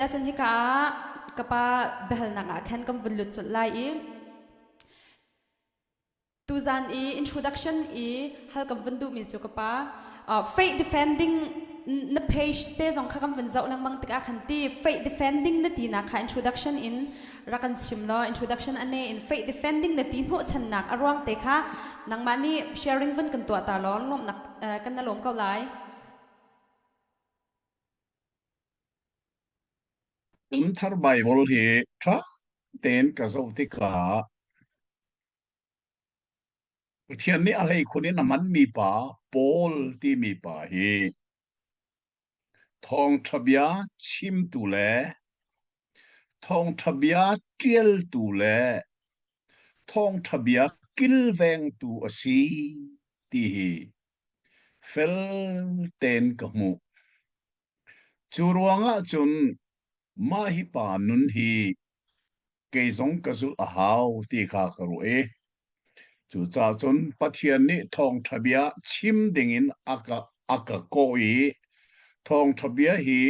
Cun hika ah ka pa biahalnak ah khan kan vun lut colh lai i tuzan i introduction i hal kan vun duhmi cu ka pa faith defending na page te zong kha kan vun zoh lengmang tikah khan ti faith defending na ti nak kha introduction in rak kan chim law introduction ane in faith defending na ti hnawhchannak a ruang te kha nangmah nih sharing vun kan tuah ta law lawmnak kan na lawm ko lai. Kumthar Baibal hi ṭha tein ka zoh tikah Pathian nih a hleikhun in a hmanmi pa Paul timi pa hi thawngṭha bia chimtu le thawngṭha bia ṭialtu le thawngṭha bia kilvengtu a si ti hi fel tein ka hmuh. Cu ruangah cun mah hi pa nun hi kei zong ka zulh a hau ti kha ka ruah i cucaah cun Pathian nih thawngṭha bia chim dingin a ka, a ka kawh i thawngṭha bia hi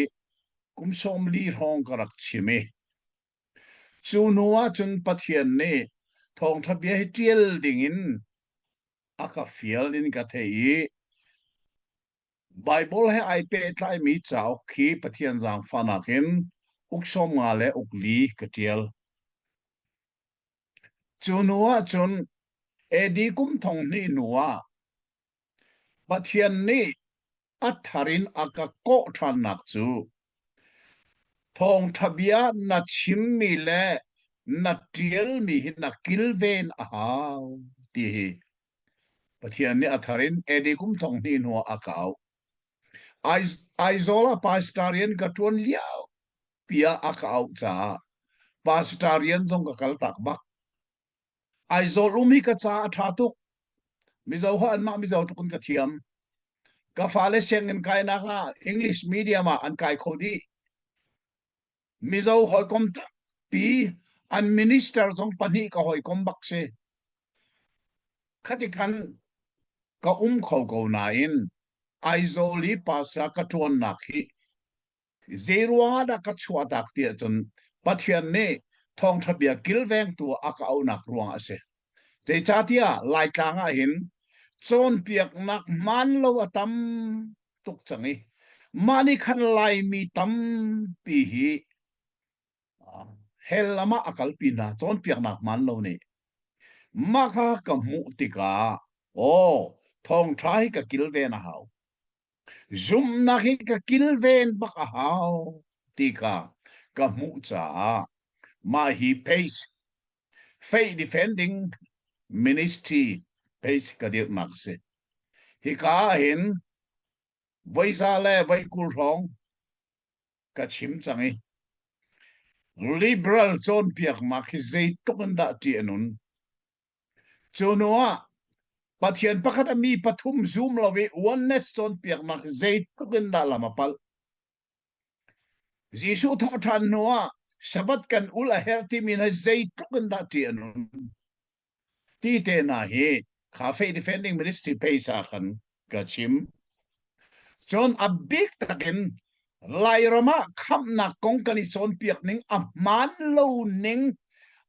kum 40 hrawng ka rak chim i cu hnu ah cun Pathian nih thawngṭha bia hi ṭial dingin a ka fial in ka theih i Baibal he ai pehtlaimi cauk khi Pathian zaangfahnak in uk 50 le uk li ka ṭial. Cu hnu ahcun AD kum thong hnih hnu ah Pathian nih a thar in a ka kawh ṭhannak cu thawngṭha bia na chimmi le na ṭialmi hi na kilven a hau ti hi Pathian nih a thar in AD kum thong hnih hnu ah a ka auh. Aizawl ah pastor rian ka ṭuan lio pi ah a ka auh caah pastor rian zong ka kal tak bak. Aizawl um hi ka ca a ṭha tuk. Mizo ho anmah Mizo tuk in ka thiam. Ka fale sianginn kainak ah English medium ah an kai kho dih. Mizo hawikom tampi an minister zong pahnih ka hawikom bak si. Khati khan ka um kho ko nain Aizawl i pastor ka ṭuannak hi zei ruangah dah ka chuahtak ti ahcun Pathian nih thawngṭha bia kilvengtu a ka auhnak ruangah a si. Zeicahtiah Laitlang ah hin cawnpiaknak hmaan lo a tam tuk cang i mah nih khan Laimi tampi hi hell lam ah a kalpi hna cawnpiaknak hmaan lo nih. Mah kha ka hmuh tikah aw thawngṭha hi ka kilven a hau. Zumhnak hi ka kilven bak a hau ti kha ka hmuh caah mah hi page Faith Defending Ministry page ka dirhnak a si. Hika ah hin voiza le voikul hrawng ka chim cang i liberal cawnpiaknak hi zeitluk in dah ṭih a nun. Cu hnu ah Pathian pakhat a mi pathum zum lo i oneness cawnpiaknak hi zeitluk in dah lam a palh. Jesuh thawhṭhan hnuah Sabbath kan ul a herh timi hna zeitluk in dah ṭih a nun ti te hna hi kha Faith Defending Ministry page ah khan ka chim. Cun a bik takin Lairam ah khamhnak kong kan i cawnpiak ning a hmaan lo ning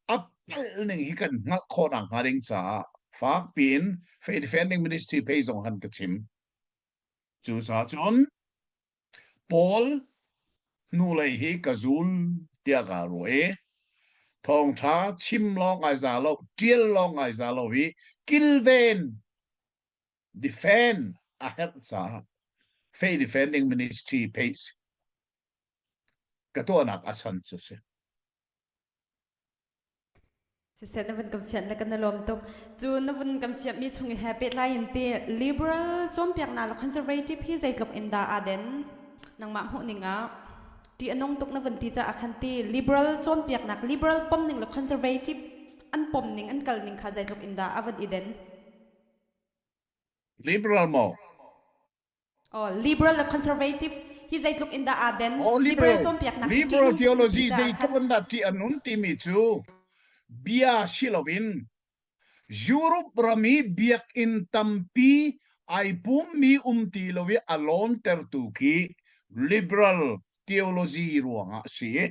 a palh ning hi kan hngalh khawh nakhnga ding caah fak piin Faith Defending Ministry page zong han ka chim. Cucaah cun Paul hnulei hi ka zul tiah kaa ruah i thawngṭha chim lawng ai za lo, ṭial lawng ai za lo i kilven, defend a herh caah Faith Defending Ministry page ka tuahnak a chan cu a si. Siseh na vun kan fianh le kan i lawm tuk. Cu na vun kan fianhmi chung i he pehtlai in ti liberal cawnpiaknak le conservative hi zeitluk in dah aa den? Nangmah hmuh ning ah ṭih a nung tuk na vun ti caah khan ti liberal cawnpiaknak liberal pom ning le conservative an pom ning an kal ning kha zeitluk in dah a van i den? Liberal maw? Oh, liberal le conservative hi zeitluk in dah aa den? Oh, Liberal liberal cawnpiaknak hi liberal ṭihnung tuk theology ti caah zeitluk khan in dah ṭih a nun timi cu bia si loin Europe ram i biakinn tampi ai pummi um ti lo i a lawntertu khi liberal. theology ruangah a si.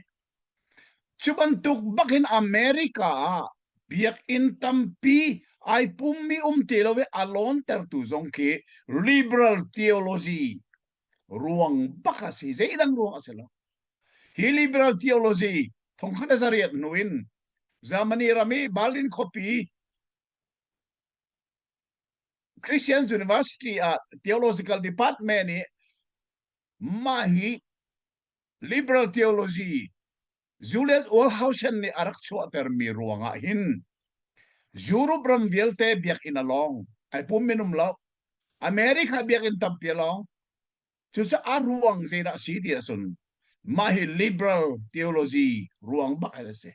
Cu bantuk bakin America ah biakinn tampi ai pummi um ti lo i a lawntertu zong khi liberal theology ruang bak a si. Zeidang ruang a si lo. Hi liberal theology thongkhat a zariat hnu in Germany ram i Berlin khuapi Christian University ah theological department i mah hi liberal theology Julius Wellhausen nih a rak chuahtermi ruangah hin Europe ram vialte biakinn a lawng ai pum minum lo America biakinn tampi a lawng cucu a ruang zeidah si ti ahcun mah hi liberal theology ruang bak hi a si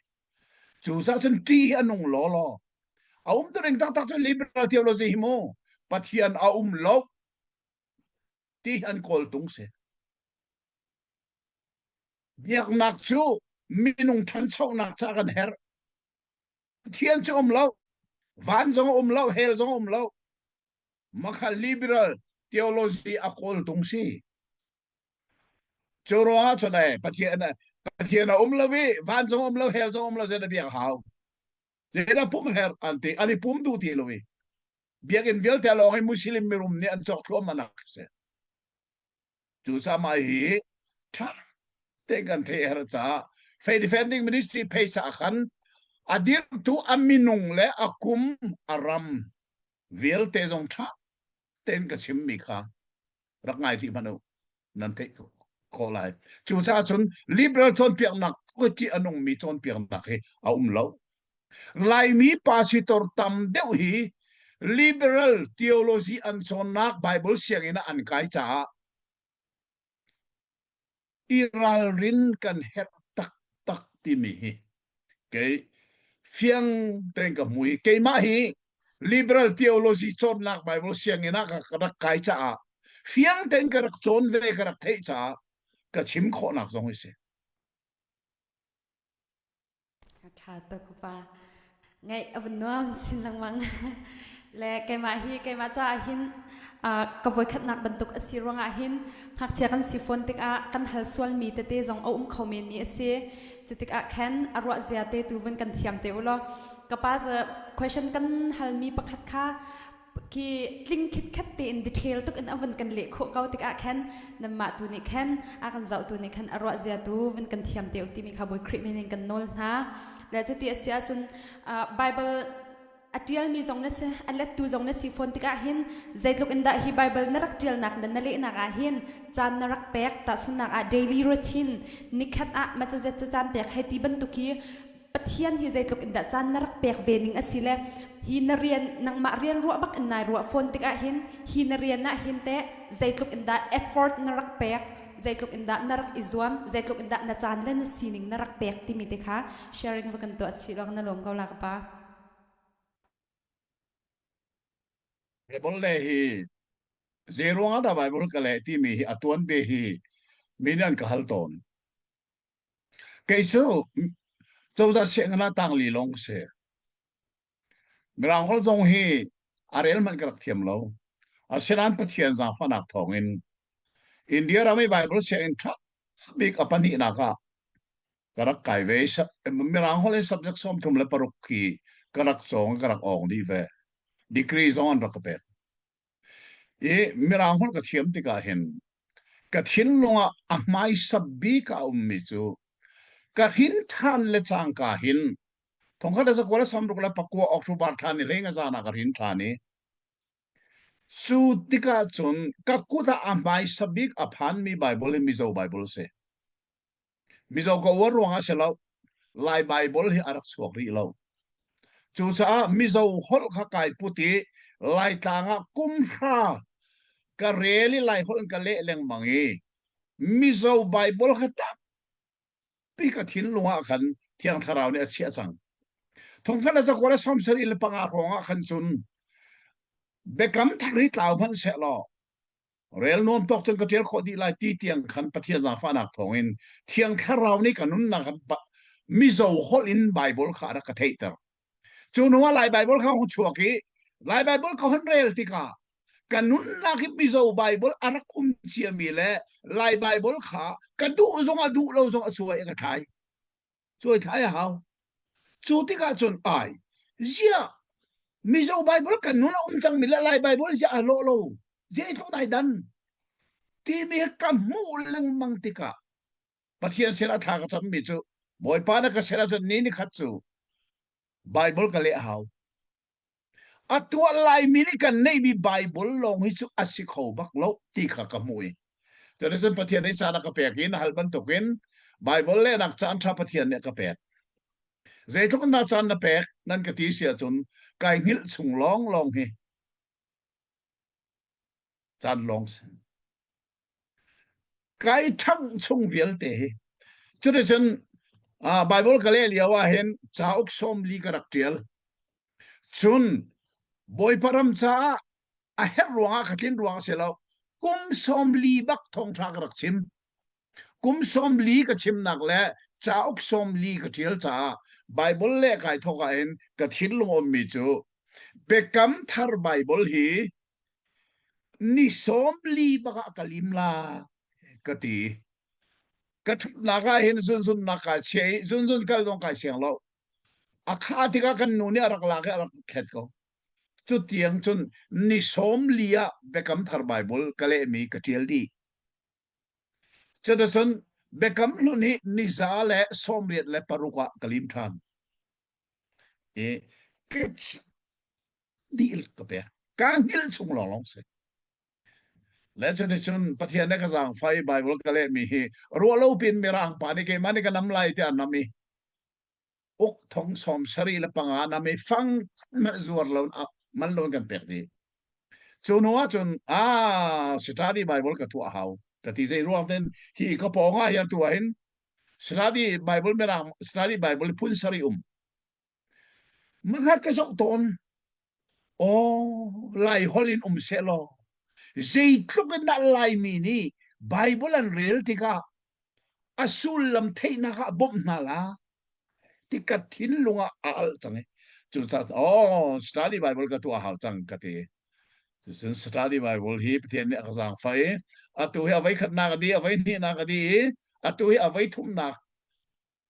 cu cun ṭih hi a nung law law a um tu ning taktak cu liberal theology hi mu Pathian a um lo ti an kawl tung si biaknak cu minung ṭhanchonak ca kan herh Pathian cu um lo van zong um lo hell zong um lo makha liberal theology a kawl tung si cu ruangah cun eh Pathian Pathian a um lo i van zong um lo hell zong um lo zei na biak hau zei na pum her an ti an i pum duh ti lo i biakinn vialte lawng hi Muslim mirum nih an cawk thluahmah nak si. Cu sama hi ṭha te kan theih her caah Faith Defending Ministry pheisa khan a dirtu a minung le a kum a ram vialte zong ṭha tein ka chimmi kha rak ngai rih hmanh u nan theih khawh lai. Cucaah cun liberal cawnpiaknak ṭih a nungmi cawnpiaknak hi a um lo. Laimi pastor tam deuh hi liberal theology an cawnnak Bible sianginn ah an kai caah i ralrin kan herh taktak timi hi kei fiang tein ka hmu i keimah hi liberal theology cawnnak Bible sianginn ah ka rak kai caah fiang tein ka rak cawn ve ka rak theih caah ka chim khawhnak zong hi si. A ṭha tuk pa. Ngaih a van nuam chin lengmang. Le keimah hi keimah caah hin ka voikhatnak bantuk a si ruangah hin ngakchia kan si fawn tikah kan hal sualmi tete zong a um kho menmi a si. Cu tikah khan a ruah zia te tu vun kan thiam te u law ka pa cu question kan halmi pakhat kha khi tling khitkhat tein detail tuk in a vun kan leh khawh ko tikah khan nanmah tu nih khan a kan zoh tu nih khan a ruah zia tu vun kan thiam te timi kha Bawi Khrih min in kan nawl hna le cuti a si ahcun Bible a ṭialmi zong na si a lettu zong na si fawn tikah hin zeitluk in dah hi Bible na rak ṭialnak le na lehnak ah hin caan na rak pek tahchunhnak ah daily routine nikhat ah macazet cu caan pek hei ti bantuk hi Pathian hi zeitluk in dah caan na rak pek ve ning a si le hi na rian nangmah rian ruah bak in nai ruah fawn tikah hin hi na rian ah hin teh zeitluk in dah effort na rak pek zeitluk in dah na rak i zuam zeitluk in dah na caan le na sining na rak pek timi te kha sharing va kan tuah chih lawng na lawm ko la ka pa. Bible le hi zei ruangah dah Bible ka leh timi hi a tuan bia hi mi nih an ka hal tawn. Kei cu cozah sianginn ah tangli lawng ka si. Mirang holh zong hi a rel hmanh ka rak thiam lo. Asinain Pathian zaangfahnak thawngin India ram i Bible sianginn ṭha bik a pahnihnak ah ka rak kai ve. Mirang holh in subject 36 hi ka rak cawng i ka rak awng dih ve. Degree zong an rak ka pek. I Mirang holh ka thiam tikah hin ka thinlung ah a hmaisa bik a ummi cu ka hrin ṭhan le cangka hin thongkhat a zakua le samruk le pakua October thla ni hlei nga zan ah ka hrin ṭhan i cu tikah cun ka kut ah a hmaisa bik a phanmi Bible hi Mizo Bible a si. Mizo ka uar ruangah si lo. Lai Baibal hi a rak chuak rih lo. Cucaah Mizo holh kha kai put i Laitlang ah kum hra ka rel i Lai holh in ka leh lengmang i Mizo Baibal kha tampi ka thinlung ah khan Thiang Thlarau nih a chiah cang. Thongkhat le zakua le 75 hrawng ah khan cun biakam thar hi tlau hmanh seh law Rel nuam tawk cun ka ṭial khawh dih lai ti tiang khan Pathian zaangfahnak thawngin Thiang Thlarau nih ka nunnak Mizo holh in Baibal kha a rak ka theihter. Cu hnuah Lai Baibal kha hung chuak i Lai Baibal ka hun rel tikah Ka nunnak hi Mizo Bible a rak um ciami le Lai Bible kha ka duh zong ah duh lo zong a cuai a ka thlai. Cuai thlai a hau. Cu tikah cun ai ziah Mizo Bible kan nun a um cangmi le Lai Bible ziah a lawh lo zeitluk dai dan timi ka hmuh lengmang tikah Pathian sinah thla ka cammi cu Bawipa na ka sin ahcun ni ni khat cu Bible ka leh a hau. A tuah laimi nih kan neihmi Bible lawng hi cu a si kho bak lo ti kha ka hmuh i cuticun Pathian nih caan a ka pek i na hal bantukin Bible lehnak caan ṭha Pathian nih a ka pek. Zeitluk in dah caan na pek nan ka ti si ahcun kai hngilh chung lawnglawng hi caan lawng si. Kai ṭhangh chung vialte hi. Cuticun uh, Bible ka leh lio ah hin cauk 40 ka rak ṭial. Cun Bawipa ram caah a herh ruangah ka tlin ruang a si lo. Kum 40 bak thawngṭha ka rak chim. Kum 40 ka chimnak le cauk 40 ka ṭial caah Bible leh kai thawk ah hin ka thinlung ummi cu Biakam Thar Bible hi ni 40 bak ah ka lim la ka ti. Ka ṭhutnak ah hin zunzunnak kai chia i zunzun kal zong kai siang lo. A khah tikah kan nu nih a rak lak i a rak thlet ko. Cu tiang cun ni 40 ah Biakam Thar Bible ka lehmi ka ṭial dih. Cuticun Biakam Hlun hi ni 186 ah ka lim ṭhan. I dihlak ka pek. Ka hngilh chung lawnglawng si. Le cuticun Pathian nih ka zaangfah i Bible ka lehmi hi ruah lo pin mirang pa nih keimah nih ka nam lai tiah nam i uk thong 75 nam i fang zuar lo man lo kan pek dih. Cu hnu ahcun ah study Bible ka tuah hau ka ti zei ruang ten hi ka pawng ah hian tu ah hin study Bible mirang study Bible phun sarih um Makha ka zoh tawn. Aw, Lai holh in um sehlaw zeitluk in dah Laimi nih Bible an rel tikah a sullam theihnak ah bawmh hna la ti ka thinlung ah a alh cang i cucaah aw study Bible ka tuah hau cang ka ti. Cucun study Bible hi Pathian nih a ka zaangfah i atu hi a voi khatnak a dih, a voi hnihnak a dih i atu hi a voi thumnak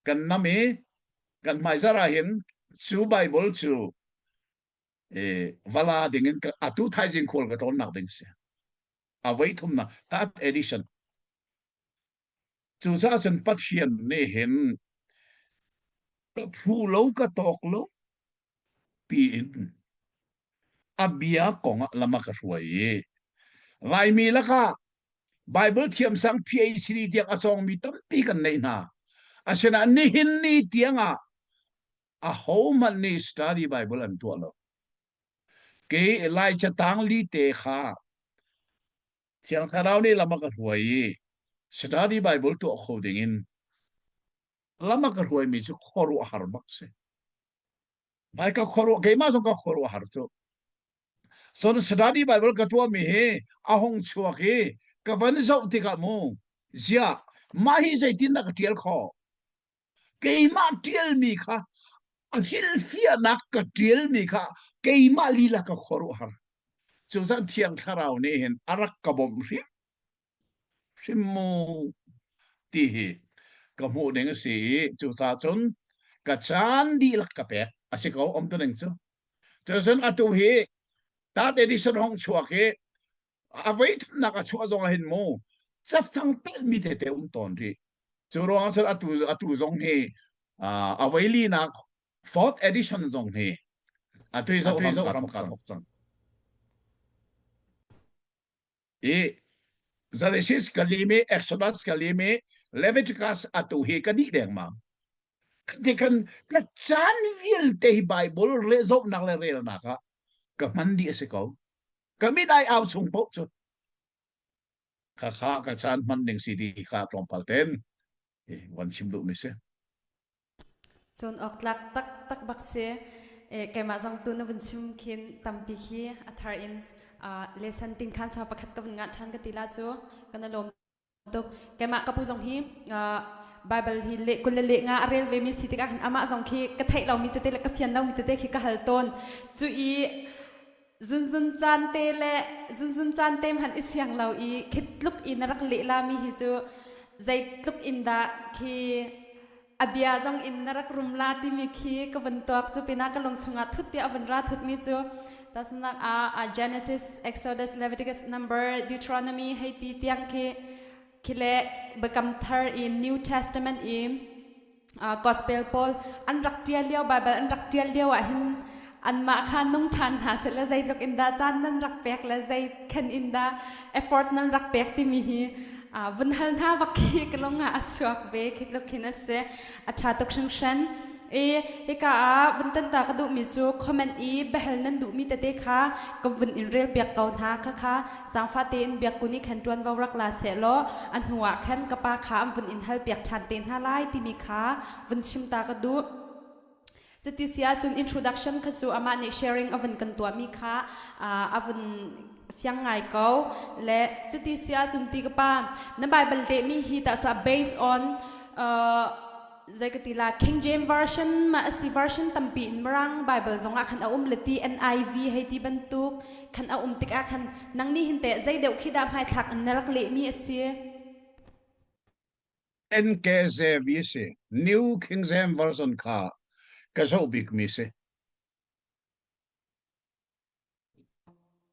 kan nam i kan hmaizarh ah hin cu Bible cu e, vala ding in atu thaizing khual ka tlawnnak ding si a voi thumnak third edition cu caah cun Pathian nih hin ka phu lo ka tawk lo pi in a bia kong ah lam a ka hruai i Laimi lakah Bible thiamsang PhD tiang a cawngmi tampi kan neih hna. Asinain nihin ni tiangah ahohmanh nih study Bible an tuah lo. Kei Lai catang li te kha Thiang Thlarau nih lam a ka hruai i study Bible tuah kho dingin lam a ka hruaimi cu khuaruahhar bak si. Mai ka khuaruah keimah zong ka khuaruahhar cu. Cun study Bible ka tuahmi hi a hung chuak i ka van zoh tikah mu ziah mah hi zeitindah ka ṭial khawh? Keimah ṭialmi kha a hrilhfiahnak ka ṭialmi kha keimah lila ka khuaruahhar. Cucaah Thiang Thlarau nih hin a rak ka bawmh hrim hrim mu ti hi ka hmuh ning a si i cucaah cun ka caan dihlak ka pek a si ko om tu ning cu cucun atu hi tat edison hong chuak i a voi thumnak a chuah zong ah hin mu cafang pelhmi tete um tawn rih cu ruang cun atu atu zong hi a voi linak fourth edition zong hi atu i zoh ram ka thok cang i Genesis ka lim i Exodus ka lim i Leviticus atu hi ka dih dengmang ti kan ka caan vialte hi Bible re zohnak le relnak ah ka hman dih a si ko ka mit ai au chung paoh cu kha kha ka caan hman ding si ti kha tlawmpal ten van chim duh mi si Cawn awk tlak taktak bak si. Keimah zong tu na vun chim khin tampi khi a thar in lesson tin khan sa pakhat ka vun ngah ṭhan ka ti la cu kan i lawm tuk. Keimah ka pu zong hi Bible hi le kul le le nga a rel ve mi si tikah hin amah zong khi ka theih lomi tete le ka fian lomi tete khi ka hal tawn. Cu i. Zunzun caan te le zunzun caan te hmanh i siang lo i khi tluk i na rak leh lami hi cu zeitluk in dah khi a bia zong in na rak rum la timi khi ka vun tuak cu pinah ka lung chungah thut tiah a vun ra thutmi cu tasnak ah Genesis, Exodus, Leviticus, Number, Deuteronomy hei ti tiang khi khi le Biakam Thar i New Testament i gospel pawl an rak ṭial lio Bible an rak ṭial lio ah hin anmah kha nung ṭhan hna seh le zeitluk in dah caan nan rak pek le zei khen in dah effort nan rak pek timi hi vun hal hna bak khi ka lung ah a chuak ve khi tluk khin a si a ṭha tuk hringhran i hika ah vun tan ta ka duhmi cu comment i biahal nan duhmi tete kha ka vun in rel piak ko hna kha kha zaangfah tein biakku nih khan ṭuanvo rak la sehlaw a hnuah khan ka pa kha an vun in halpiak ṭhan te hna lai timi kha vun chim ta ka duh. Cuti si ahcun introduction kha cu amah nih sharing a vun kan tuahmi kha a vun fiang ngai ko. Le cuti si ahcun ti ka pa na Bible lehmi hi tah so based on uh, zei ka ti la King James version ma asi version tampi in Mirang Bible zong ah khan a um le ti NIV hei ti bantuk khan a um tikah khan nang nih hin teh zei deuh khi dah hmaithlak in na rak lehmi a si? NKJV si New King James Version kha ka zoh bikmi si.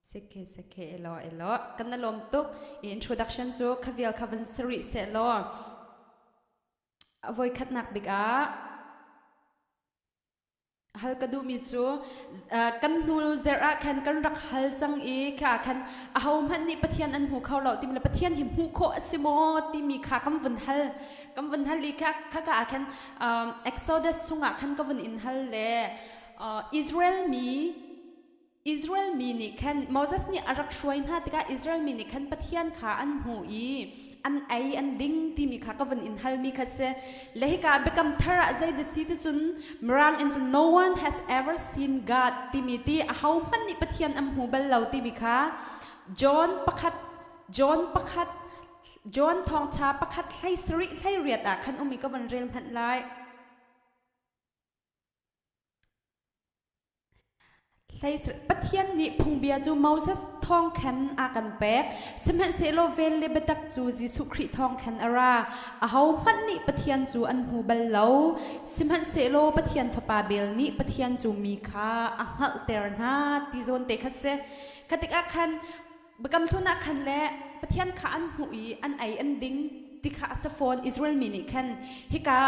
Seke seke elo elo kan na lawm tuk i introduction cu khavial kha van sari se law a voikhatnak bik ah hal ka duhmi cu kan hnu zerh ah khan kan rak hal cang i kha khan aho hmanh nih Pathian an hmu kho lo timi le Pathian hi hmuh khawh a si maw timi kha kan vun hal kan vun hal i kha kha ka ah khan Exodus chungah khan ka vun in hal le Israel mi Israel mi nih khan Moses nih a rak hruai hna tikah Israel mi nih khan Pathian kha an hmuh i an ei an ding timi kha ka vun in halmi kha si. Le hika biakam thar ah zei dah si ti cun Mirang in cun no one has ever seen God timi ti aho hmanh nih Pathian an hmu bal lo timi kha John pakhat John pakhat John thawngṭha pakhat hlei sarih hlei riat ah khan um i ka vun rel hmanh lai. Pathian nih phungbia cu Moses thawng khan a kan pek. Sihmanhsehlaw vel le biatak cu Jesuh Khrih thawng khan a ra. Ahohmanh nih Pathian cu an hmu bal lo. Sihmanhsehlaw Pathian Fapa bel nih Pathian cu mi kha a hngalhter hna ti zawn te kha si. Kha tikah khan Biakam Hlun ah khan le Pathian kha an hmuh i an ei an ding ti kha a si fawn Israel mi nih khan hika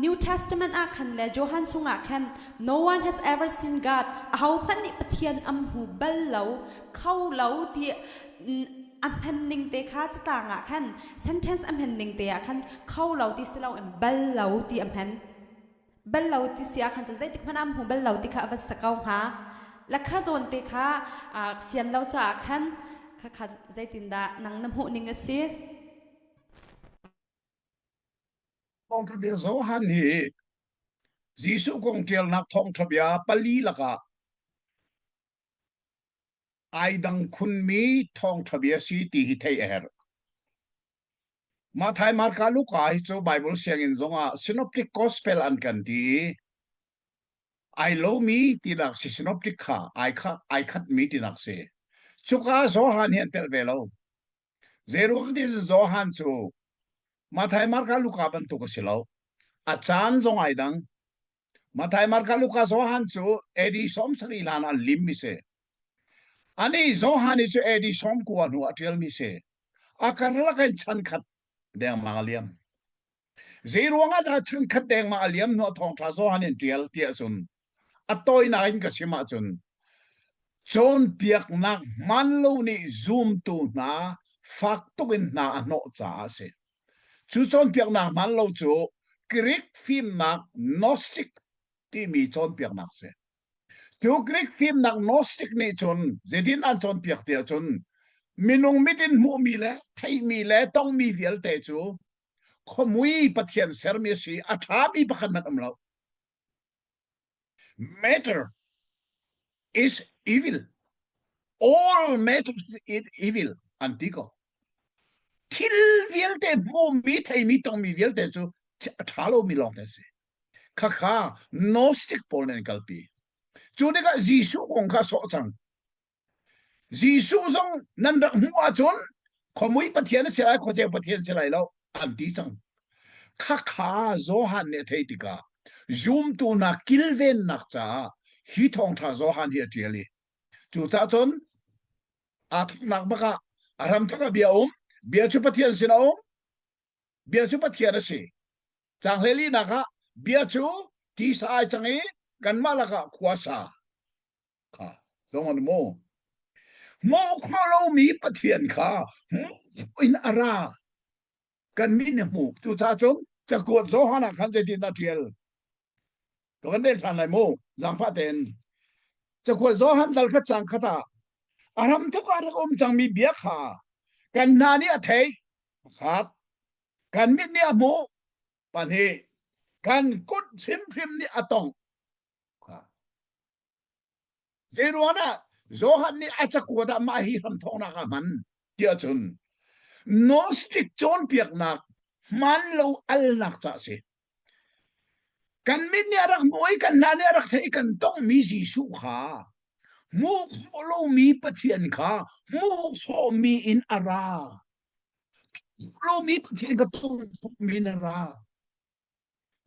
New Testament ah khan le Johan chungah khan no one has ever seen God ahohmanh nih Pathian am hmu bal lo kho lo ti a hman ning te kha catlang ah khan sentence a hman ning te ah khan kho lo ti si lo in bal lo ti a hman bal lo ti si ah khan cu zeitik hmanh ah hmu bal lo ti kha a va sa ko hnga la kha zawn te kha fian lo caah khan kha kha zeitindah nang na hmuh ning a si Thawngṭha bia Johan hi Jesuh kong ṭialnak thawngṭha bia pali lakah ai dang khunmi thawngṭha bia si ti hi theih a herh. Matthai, Marka, Luka hi cu Bible sianginn zongah Synoptic Gospel an kan ti i ai lomi tinak si synoptic kha ai kha ai khatmi tinak si. Cuka Johan hi an telh ve lo. Zeiruang ti cun Johan cu Matthai, Marka, Luka bantuk a si lo. A caan zong ai dang. Matthai, Marka, Luka, Johan cu AD 70 hlan an limmi si. Ani Johan hi cu AD 90 hnu ah ṭialmi si. A karlak in chan khat dengmang a liam. Zeiruang ah dah chan khat dengmang a liam hnu ah thawngṭha Johan in ṭial tiah cun a tawinak in ka chim ahcun cawnpiaknak hmaan lo nih zumtu hna fak tuk in hna a hnawh caah a si. Cu cawnpiaknak hmaan lo cu Greek fimnak Gnostic timi cawnpiaknak a si. Cu Greek fimnak Gnostic nih cun zeitin an cawnpiak ti ahcun minung mit in hmuhmi le theihmi le tongmi vialte cu khuamui Pathian sermi a si, a ṭhami pakhat hmanh um lo. Matter is evil. All matter is evil an ti ko. Thil vialte hmumi theimi tongmi vialte cu a ṭha lomi lawng te si. Khakha Gnostic pawl nih an kalpi. Cu tikah Jesuh kong kha sawh cang. Jesuh zong nan rak hmuh ahcun khuamui Pathian a si lai, khuaceu Pathian si lai lo an ti cang. Khakha Johan nih a theih tikah zumtu hna kilvennak caah hi thawngṭha Johan hi a ṭial i cucaah cun aa thawknak bak ah a hramthawk ah bia um, bia cu Pathian sin a um, bia cu Pathian a si. Caang hleilinak ah bia cu tisa ai cang i kanmah lakah khua sa. Kha zong an mu. Hmuh khawh lomi Pathian kha hmuh in a ra. Kan mi nih hmuh. Cucaah cun cakuat Johan ah khan zeitin dah ṭial? Ka van rel ṭhan lai mu. Zaangfah tein. Cakuat Johan dal khat cang khat ah a hramthawk ah rak um cangmi bia kha kan hna nih a theih. Pakhat. Kan mit nih a hmuh. Pahnih. Kan kut hrimhrim nih a tongh. Zeiruangah Johan nih a cakuat ah mah hi hramthawknak ah hman tiah cun Gnostic cawnpiaknak hmaan lo alnak ca a si. Kan mit nih a rak hmuh i kan hna nih a rak theih i kan tonghmi Jesuh kha hmuh khawh lomi Pathian kha hmuh khawhmi in a ra. Lomi Pathian ka tong khawhmi in a ra.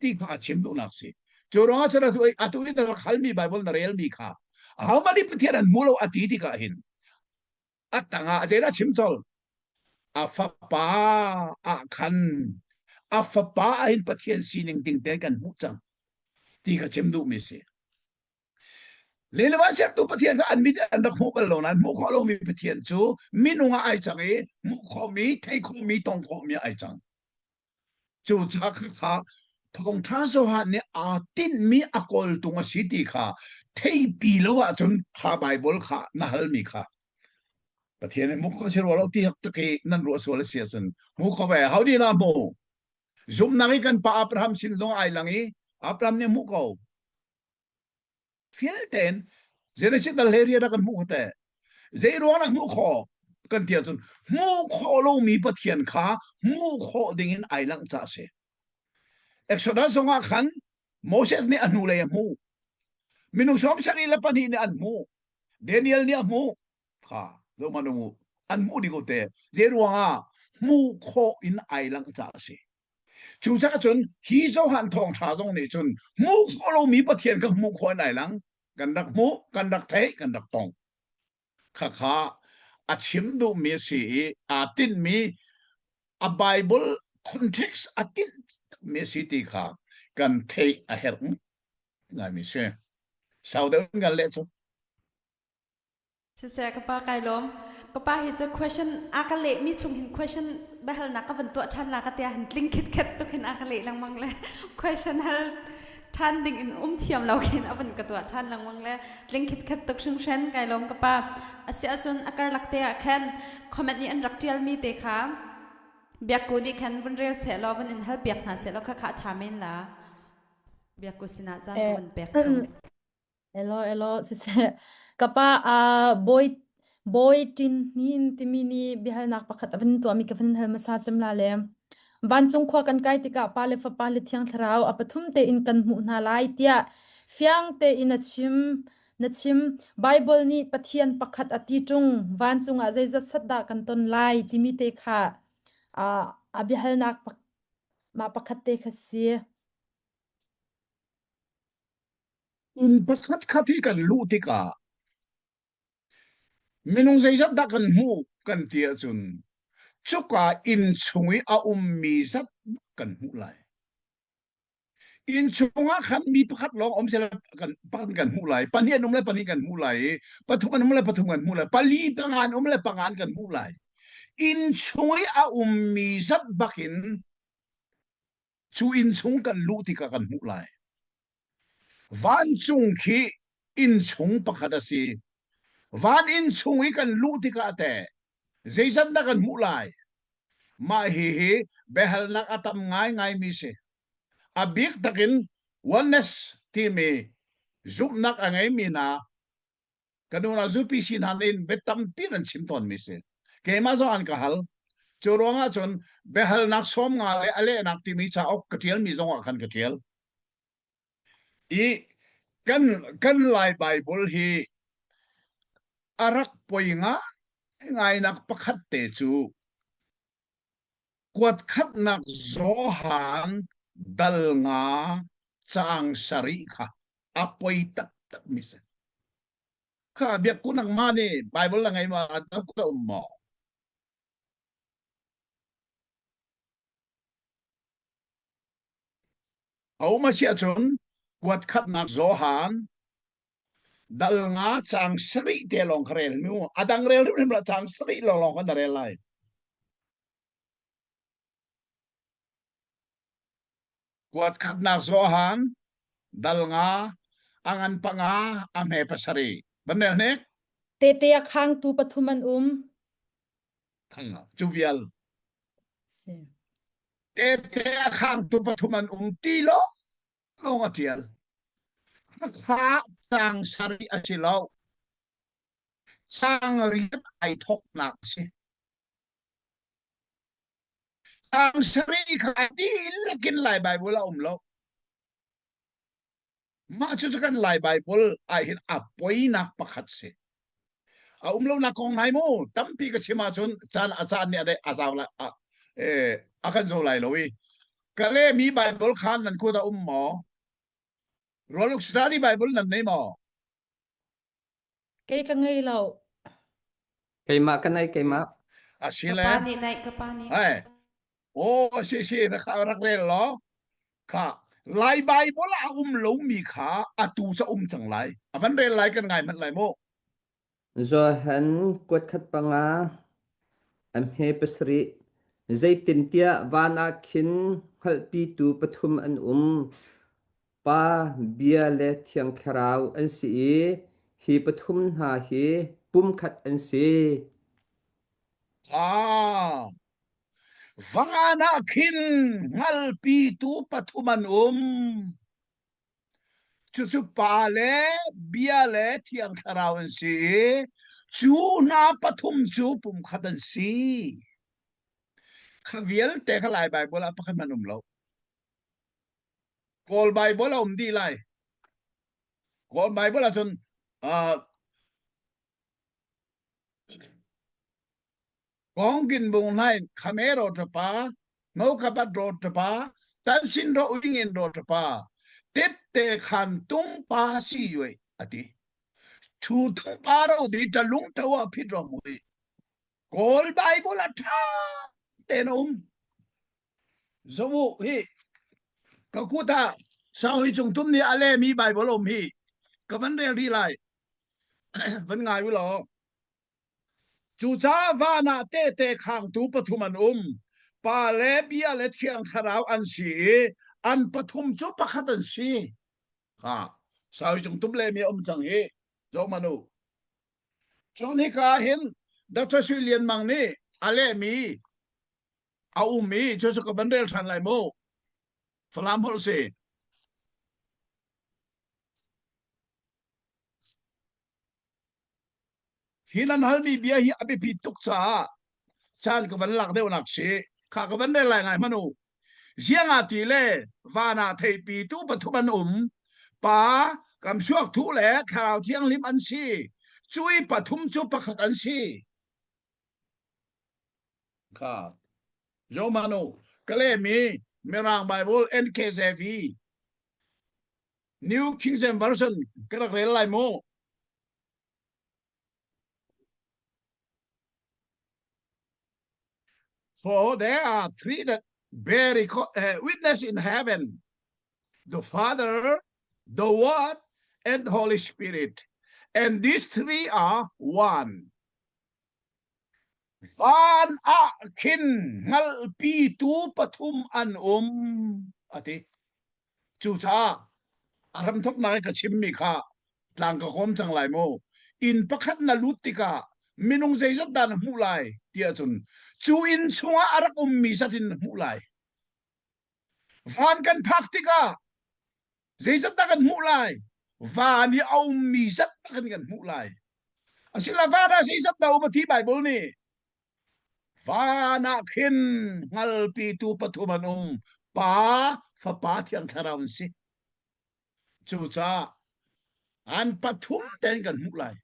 Ti kha a chim duhnak si. Cu ruangah cun atu atu i na rak halmi Bible na relmi kha ahohmanh nih Pathian an hmu lo a ti tikah hin a tangah zeidah chim colh? A fapa ah khan a fapa ah hin Pathian sining ding tein kan hmuh cang ti kha chim duhmi si. Lelevan sertu Pathian kha an mit an rak hmuh bal lo nain hmuh khawh lomi Pathian cu minung ah ai cang i hmuh khawhmi, theih khawhmi, tong khawhmi ah ai cang. Cu ca kha thawngṭha Johan nih aa tinhmi a kawltung a si ti kha theipi lo ahcun kha Baibal kha na halmi kha Pathian nih hmuh khawh si rua lo ti tak i nan ruah sual a si ahcun hmu kho ve ho di na hmu zumhnak i kan pa Abraham sin zong ai lang i Abraham nih hmuh ko Fial tein Genesis dal hlei riat ah kan hmuh kho te. Zei ruang dah hmuh khawh kan ti ahcun hmuh khawh lomi Pathian kha hmuh khawh ding in ai langh ca a si. Exodus zong ah khan Moses nih a hnulei a hmuh. Minung 74 nih an hmuh. Daniel nih a hmuh. Kha zoh hmanh u an hmuh ding te. Zei ruangah hmuh khawh in ai langh ca a si. Cucaah cun hi Johan thawngṭha zong nih cun hmuh khawh lomi Pathian kha hmuh khawh in ai lang. Kan rak hmuh, kan rak theih, kan rak tong. Khakha a chim duhmi a si i aa tinhmi a Bible context a tinhmi a si ti kha kan theih a herh ngaimi si. Sau deuh in kan leh cu. Siseh ka pa kai lawm. Ka pa hi cu question a ka leh mi chung hin question biahalnak ka van tuah ṭhan la ka tia hin tling khitkhet tuk hin a ka leh lengmang le question hal ṭhan ding in um thiam lo khin a van ka tuah ṭhan lengmang le tling khitkhet tuk hringhran kai lawm ka pa. Asi ahcun a karlak te ah khan comment i an rak ṭial mi te kha biakku nih khan vun rel seh law vun in hal piak hna seh law kha kha a ṭha men la. Biakku sinah caan ka vun pek chung. Elaw, elaw, siseh. Ka pa uh, bawi bawi ṭin hnin timi nih biahalnak pakhat a van tuahmi ka van hal hmasa cem la le. Vancung khua kan kai tikah Pa le Fapa le Thiang Thlarau a pathum tein kan hmuh hna lai tiah fiang tein a chim. Na chim. Bible nih Pathian pakhat a ti ṭung. Vancung ah zeizat sat dah kan ton lai timi te kha uh, a biahalnak pak mah pakhat te kha si. Inn pakhat khat hi kan luh tikah minung zeizat dah kan hmuh kan ti ahcun cuka inn chung i a ummi zat kan hmuh lai. Inn chungah khan mi pakhat lawng um seh kan pakhat kan hmuh lai, pahnih an um le pahnih kan hmuh lai i pathum an um le pathum kan hmuh lai, pali panga an um le panga an kan hmuh lai. Inn chung i a ummi zat bakin cu inn chung kan luh tikah kan hmuh lai. Vancung khi inn chung pakhat a si. Van inn chung i kan luh tikah teh zeizat dah kan hmuh lai? Mah hihi biahalnak a tam ngaingaimi si. A bik takin oneness timi zumhnak a ngeimi hna ka nu la zupi si hna in bia tampi nan chim tawnmi si. Keimah zong an ka hal. Cu ruangah cun biahalnak 50 le a lehnak timi cauk ka ṭialmi zongah khan ka ṭial. I kan kan Lai Bible hi A rak poi ngaingainak pakhat te cu kuat khatnak Johan dal nga caang sarih kha a poi taktak mi si. Kha biak ku nangmah nih Bible la ngei ma a um maw? A um a si ahcun kuat khatnak Johan dal nga caang sarih te lawng kha rel mu. A dang rel hrimhrim lo caang sarih lawnglawng kha na rel lai. Kuat khatnak Johan dal nga a ngan panga a hme pasarih. Ban rel hnik. Tete a khangtu pathum an um. Cu vial. Si. Tete a khangtu pathum an um ti lo lawng a ṭial. Kha caang sarih a si lo. Caang riat ai thawknak a si. Caang sarih kha a dihlak in Lai Baibal a um lo. Mah cucu kan Lai Baibal ah hin a poinak pakhat si. A um lonak kong nai mu tampi ka chim ahcun caan a caan nih a a zau lai a eh a kan zo lai lo i ka le mi Bible khan nan kut a um maw? Rualuk Study Bible nan nei maw? Kei ka ngei lo. Keimah ka nei keimah. A si Ka le. pa nih naih ka pa nih. Hey. Aw si si rak rak rel law kha Lai Bible ah a um lomi kha atu ca um cang lai. A van rel lai kan ngai hmanh lai mu. Johan kuat khat panga a hme pasarih zeitintiah van ah khin hngalhpitu pathum an um Pa, Bia le Thiang Thlarau an si i hi pathum hna hi pumkhat an si. Ah, van ah khin hngalpitu pathum an um. Cucu Pa le Bia le Thiang Thlarau an si i cu hna pathum cu pumkhat an si. Kha vialte kha Lai Baibal ah pakhat hmanh um lo. Kawl Baibal a um dih lai. Kawl Baibal ahcun uh, Kongkin bung hlain khame ro tapa no kapat ro tapa tan sin ro uing in ro tapa tet te khan tung pa si yue ati chu tung pa ro di ta lung ta wa phit ro mui Kawl Bible a tha te na um Zovu hi ka kut ah sau hi cung tum nih a le mi Bible um hi ka van rel rih lai van ngai u law Cucaah van ah tehte khangtu pathum an um. Pa le Bia le Thiang Thlarau an si i an pathum cu pakhat an si. Kha sawi cung tum le mi a um cang hi. Zoh hmanh u. Cun hika ah hin Dr. Sui Lian Mang nih a lehmi a um i cucu ka van rel ṭhan lai mu. Falam holh si. Hi nan halmi bia hi a biapit tuk caah caan ka van lak deuhnak si. Kha ka van rel lai ngai hmanh u. Ziangah ti le van ah theipi tu pathum an um. Pa, kamsuak thu le Thlarau Thianghlim an si. Cui pathum cu pakhat an si. Kha. Zomanu, ka lehmi Mirang Bible NKJV New King James Version ka rak rel lai mu. For there are three that bear record, uh, witness in heaven the Father, the Word, and the Holy Spirit. And these three are one. Van ah khin hngalhpitu pathum an um, a ti. Cucaah a hramthawknak i ka chimmi kha tlang ka kawm cang lai mu. Inn pakhat na lut tikah minung zeizat dah na hmuh lai ti ahcun cu inn chungah a rak ummi zat in na hmuh lai. Van kan phak tikah zeizat dah kan hmuh lai? Van i a ummi zat tak in kan hmuh lai. Asila van ah zeizat dah um a ti Bible nih? Van ah khin hngalpitu pathum an um. Pa, Fapa, Thiang Thlarau an si. Cucaah an pathum tein kan hmuh lai.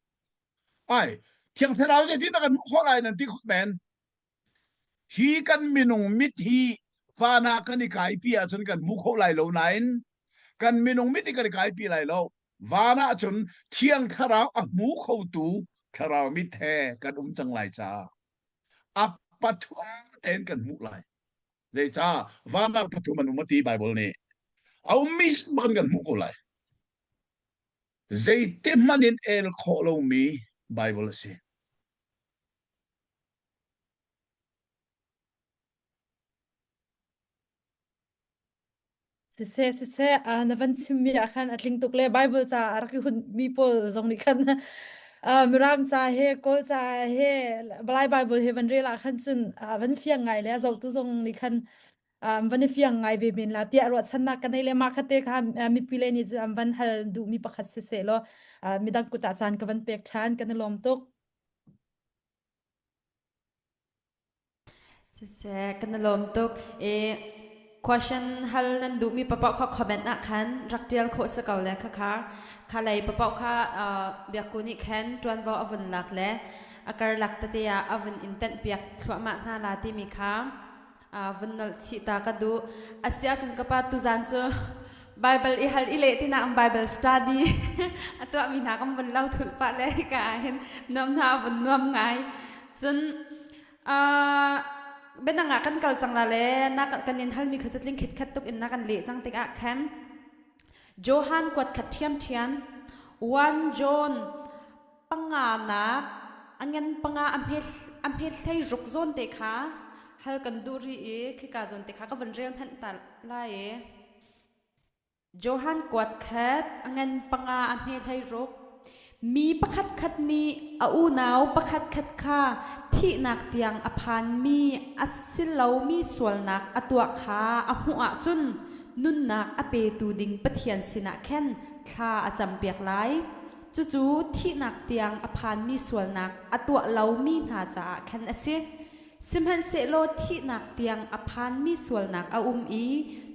Ai, Thiang Thlarau zeitin dah kan hmuh khawh lai nan ti khawh men. Hi kan minung mit hi van ah kan i kaipi ahcun kan hmu kho lai lo nain kan minung mit hi kan i kaipi lai lo. Van ah cun Thiang Thlarau a hmu khotu Thlarau mit he kan um cang lai caah a pathum tein kan hmuh lai. Zeicah van ah pathum an um a ti Bible nih. A ummi bak kan hmuh ko lai. Zeiti hmanh in el khawh lomi Bible a si. Siseh, siseh, uh, na van chimmi ah khan a tling tuk le Bible ca a rak i hunmi pawl zong nih khan uh, Mirang ca he Kawl ca he Balai Bible he van rel ah khan cun uh, van fiang ngai le a zohtu zong nih khan um, van i fiang ngai ve men la tiah ruahchannak ka nei le mah khate kha uh, mipi le nih cu an van hal duhmi pakhat siseh law uh, midang kut ah caan ka van pek ṭhan kan i lawm tuk. Siseh, kan i lawm tuk. I question hal nan duhmi papoh kha comment ah khan rak ṭial khawh si ko le khakha kha lei papoh kha uh, biakku nih khan ṭuanvo a vun lak le a karlak tete ah a vun in tenh piak thluahmah hna la timi kha uh, vun nolh chih ta ka duh. Asia sum ka pa tuzan cu Bible i hal i leh tina ang Bible study a tuahmi hna kan vun lo thulh pah le hika ah hin nuam hna a vun nuam ngai. Cun uh, biadang ah kan kal cang la le na kan in halmi kha tling khit khat tuk in na kan leh cang tikah khan Johan kuat khat ṭhiam ṭhian 1 John panga nak a ngan panga a hmet a hmet hlei ruk zawn te kha hal kan duh ri i khika zawn te kha ka van rel hmanh ta lai i Johan kuat khat a ngan panga a hme hlei ruk mi pakhat khat nih a unau pakhat khat kha thihnak tiang a phanmi a si lomi sualnak a tuah kha a hmuh ahcun nunnak a petu ding Pathian sinah khan thla a campiak lai. Cucu thihnak tiang a phanmi sualnak a tuah lomi hna caah khan a si. Sihmanhsehlaw thihnak tiang a phanmi sualnak a um i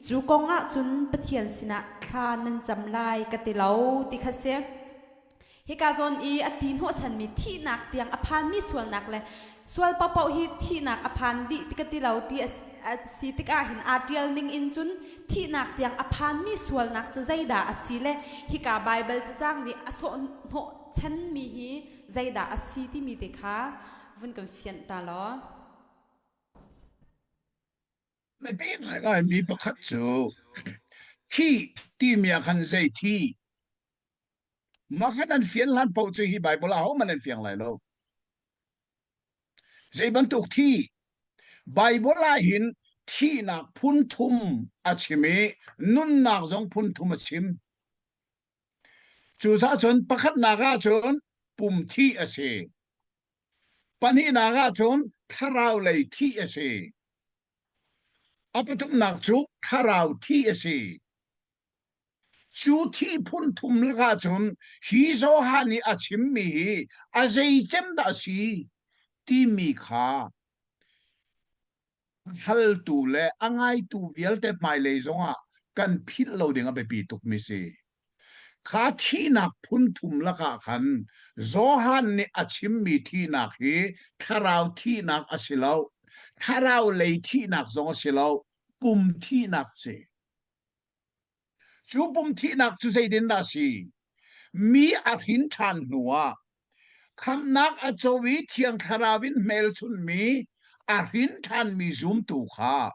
cu kong ah cun Pathian sinah thla nan cam lai ka ti lo ti kha si. Hika zawn i a ti hnawhchanmi thihnak tiang a phanmi sualnak le sual paohpaoh hi thihnak a phan dih ti ka ti lo ti a si tikah hin aa ṭial ning in cun thihnak tiang a phanmi sualnak cu zeidah a si le hika Baibal cacang nih a sawh hnawhchanmi hi zeidah a si timi te kha vun kan fianh ta law. Biapi ngaingaimi pakhat cu thi timi ah khan zei thi mah khan an fian hlan paoh cu hi Bible ah ahohmanh an fiang lai lo. Zei bantuk thi Bible ah hin thihnak phun thum a chim i nunnak zong phun thum a chim. Cucaah cun pakhatnak ah cun pum thih a si. Pahnihnak ah cun thlarau lei thih a si. A pathumnak cu thlarau thih a si. Cu thi phun thum lakah cun hi Johan nih a chimmi hi a zeicem dah a si timi kha haltu le a ngaitu vialte hmailei zongah kan philh lo ding a biapi tukmi si. Kha thihnak phun thum lakah khan Johan nih a chimmi thihnak hi thlarau thihnak a si lo, thlarau lei thihnak zong a si lo, pum thihnak a si. Cu pum thihnak cu zeitin dah a si? Mi a hrin ṭhan hnuah khamhnak a co i Thiang Thlarau in hmelchunhmi a hrin ṭhanmi zumtu kha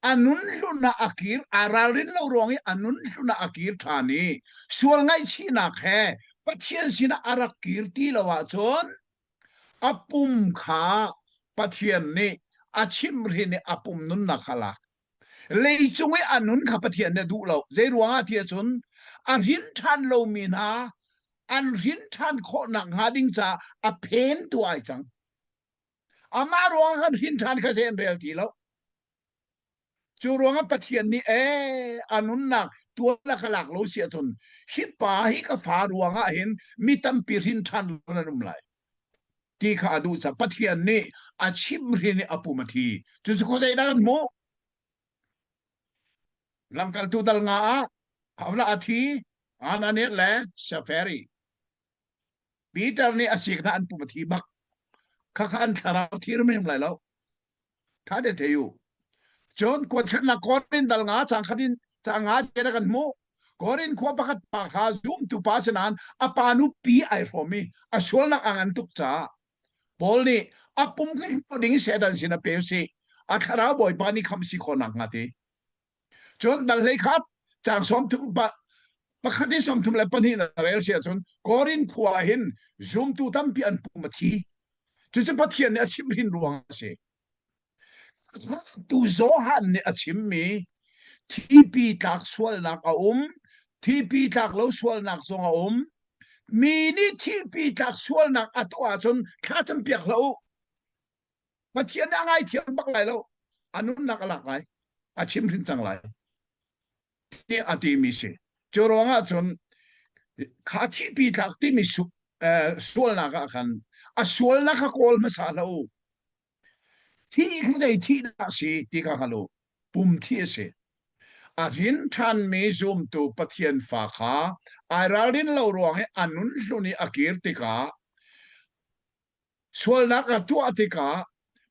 a nun hlun ah a kir, aa ralrin lo ruang i a nun hlun ah a kir ṭhan i sual ngaihchihnak he Pathian sinah a rak kir ti lo ahcun a pum kha Pathian nih a chimhhrin i a pum nunnak kha a lak. Leicung i a nun kha Pathian nih a duh lo. Zei ruangah ti ahcun a hrin ṭhan lomi hna an hrin ṭhan khawh nakhnga ding caah a phentu ai cang. Amah ruangah kan hrin ṭhan kha zei an rel ti lo. Cu ruangah Pathian nih ee a nunnak tuan a ka lak lo si ahcun hi pa hi ka fa ruangah hin mi tampi hrin ṭhan lo nan um lai. Ti kha a duh caah Pathian nih a chimhhrin i a pum a thi. Cucu khuazei dah kan hmuh? Lamkaltu dal nga ah Havla a thi, Ananias le Safari. Peter nih a sik hna an pum a thi bak. Khakha an thlarau thi hrimhrim lai lo. Tha te thei u. Cun kuatkhatnak Korin dal nga cang khat in cang nga te kan hmuh. Korin khua pakhat pa kha zumtu pa si nain a pa nupi ai hrawm i a sualnak a ngan tuk caah Paul nih a pum kha hrawh ding Satan sin a pe si. A thlarau Bawipa nih khamh si khawh nak hnga ti. Cun dal hlei khat caang 30 pa pakhat i 32 na rel si ahcun Korin khua ah hin zumtu tampi an pum a thi. Cucu Pathian nih a chimhrin ruang a si. Tu Johan nih a chimmi thipi tlak sualnak a um, thipi tlak lo sualnak zong a um. Mi nih thipi tlak sualnak a tuah ahcun thla campiak hlah u. Pathian nih a ngaithiam bak lai lo. A nunnak a lak lai. A chimhrin cang lai. Tiah a timi si. Cu ruangah cun kha thihpi tlak timi su, eh, sualnak ah khan a sualnak kha kawl hmasa hlah u. Thi kha zei thih dah si ti kha hngal u. Pum thi a si. A hrin ṭhanmi zumtu Pathian fa kha ai ralrin lo ruang i a nun hlun i a kir tikah Sualnak a tuah tikah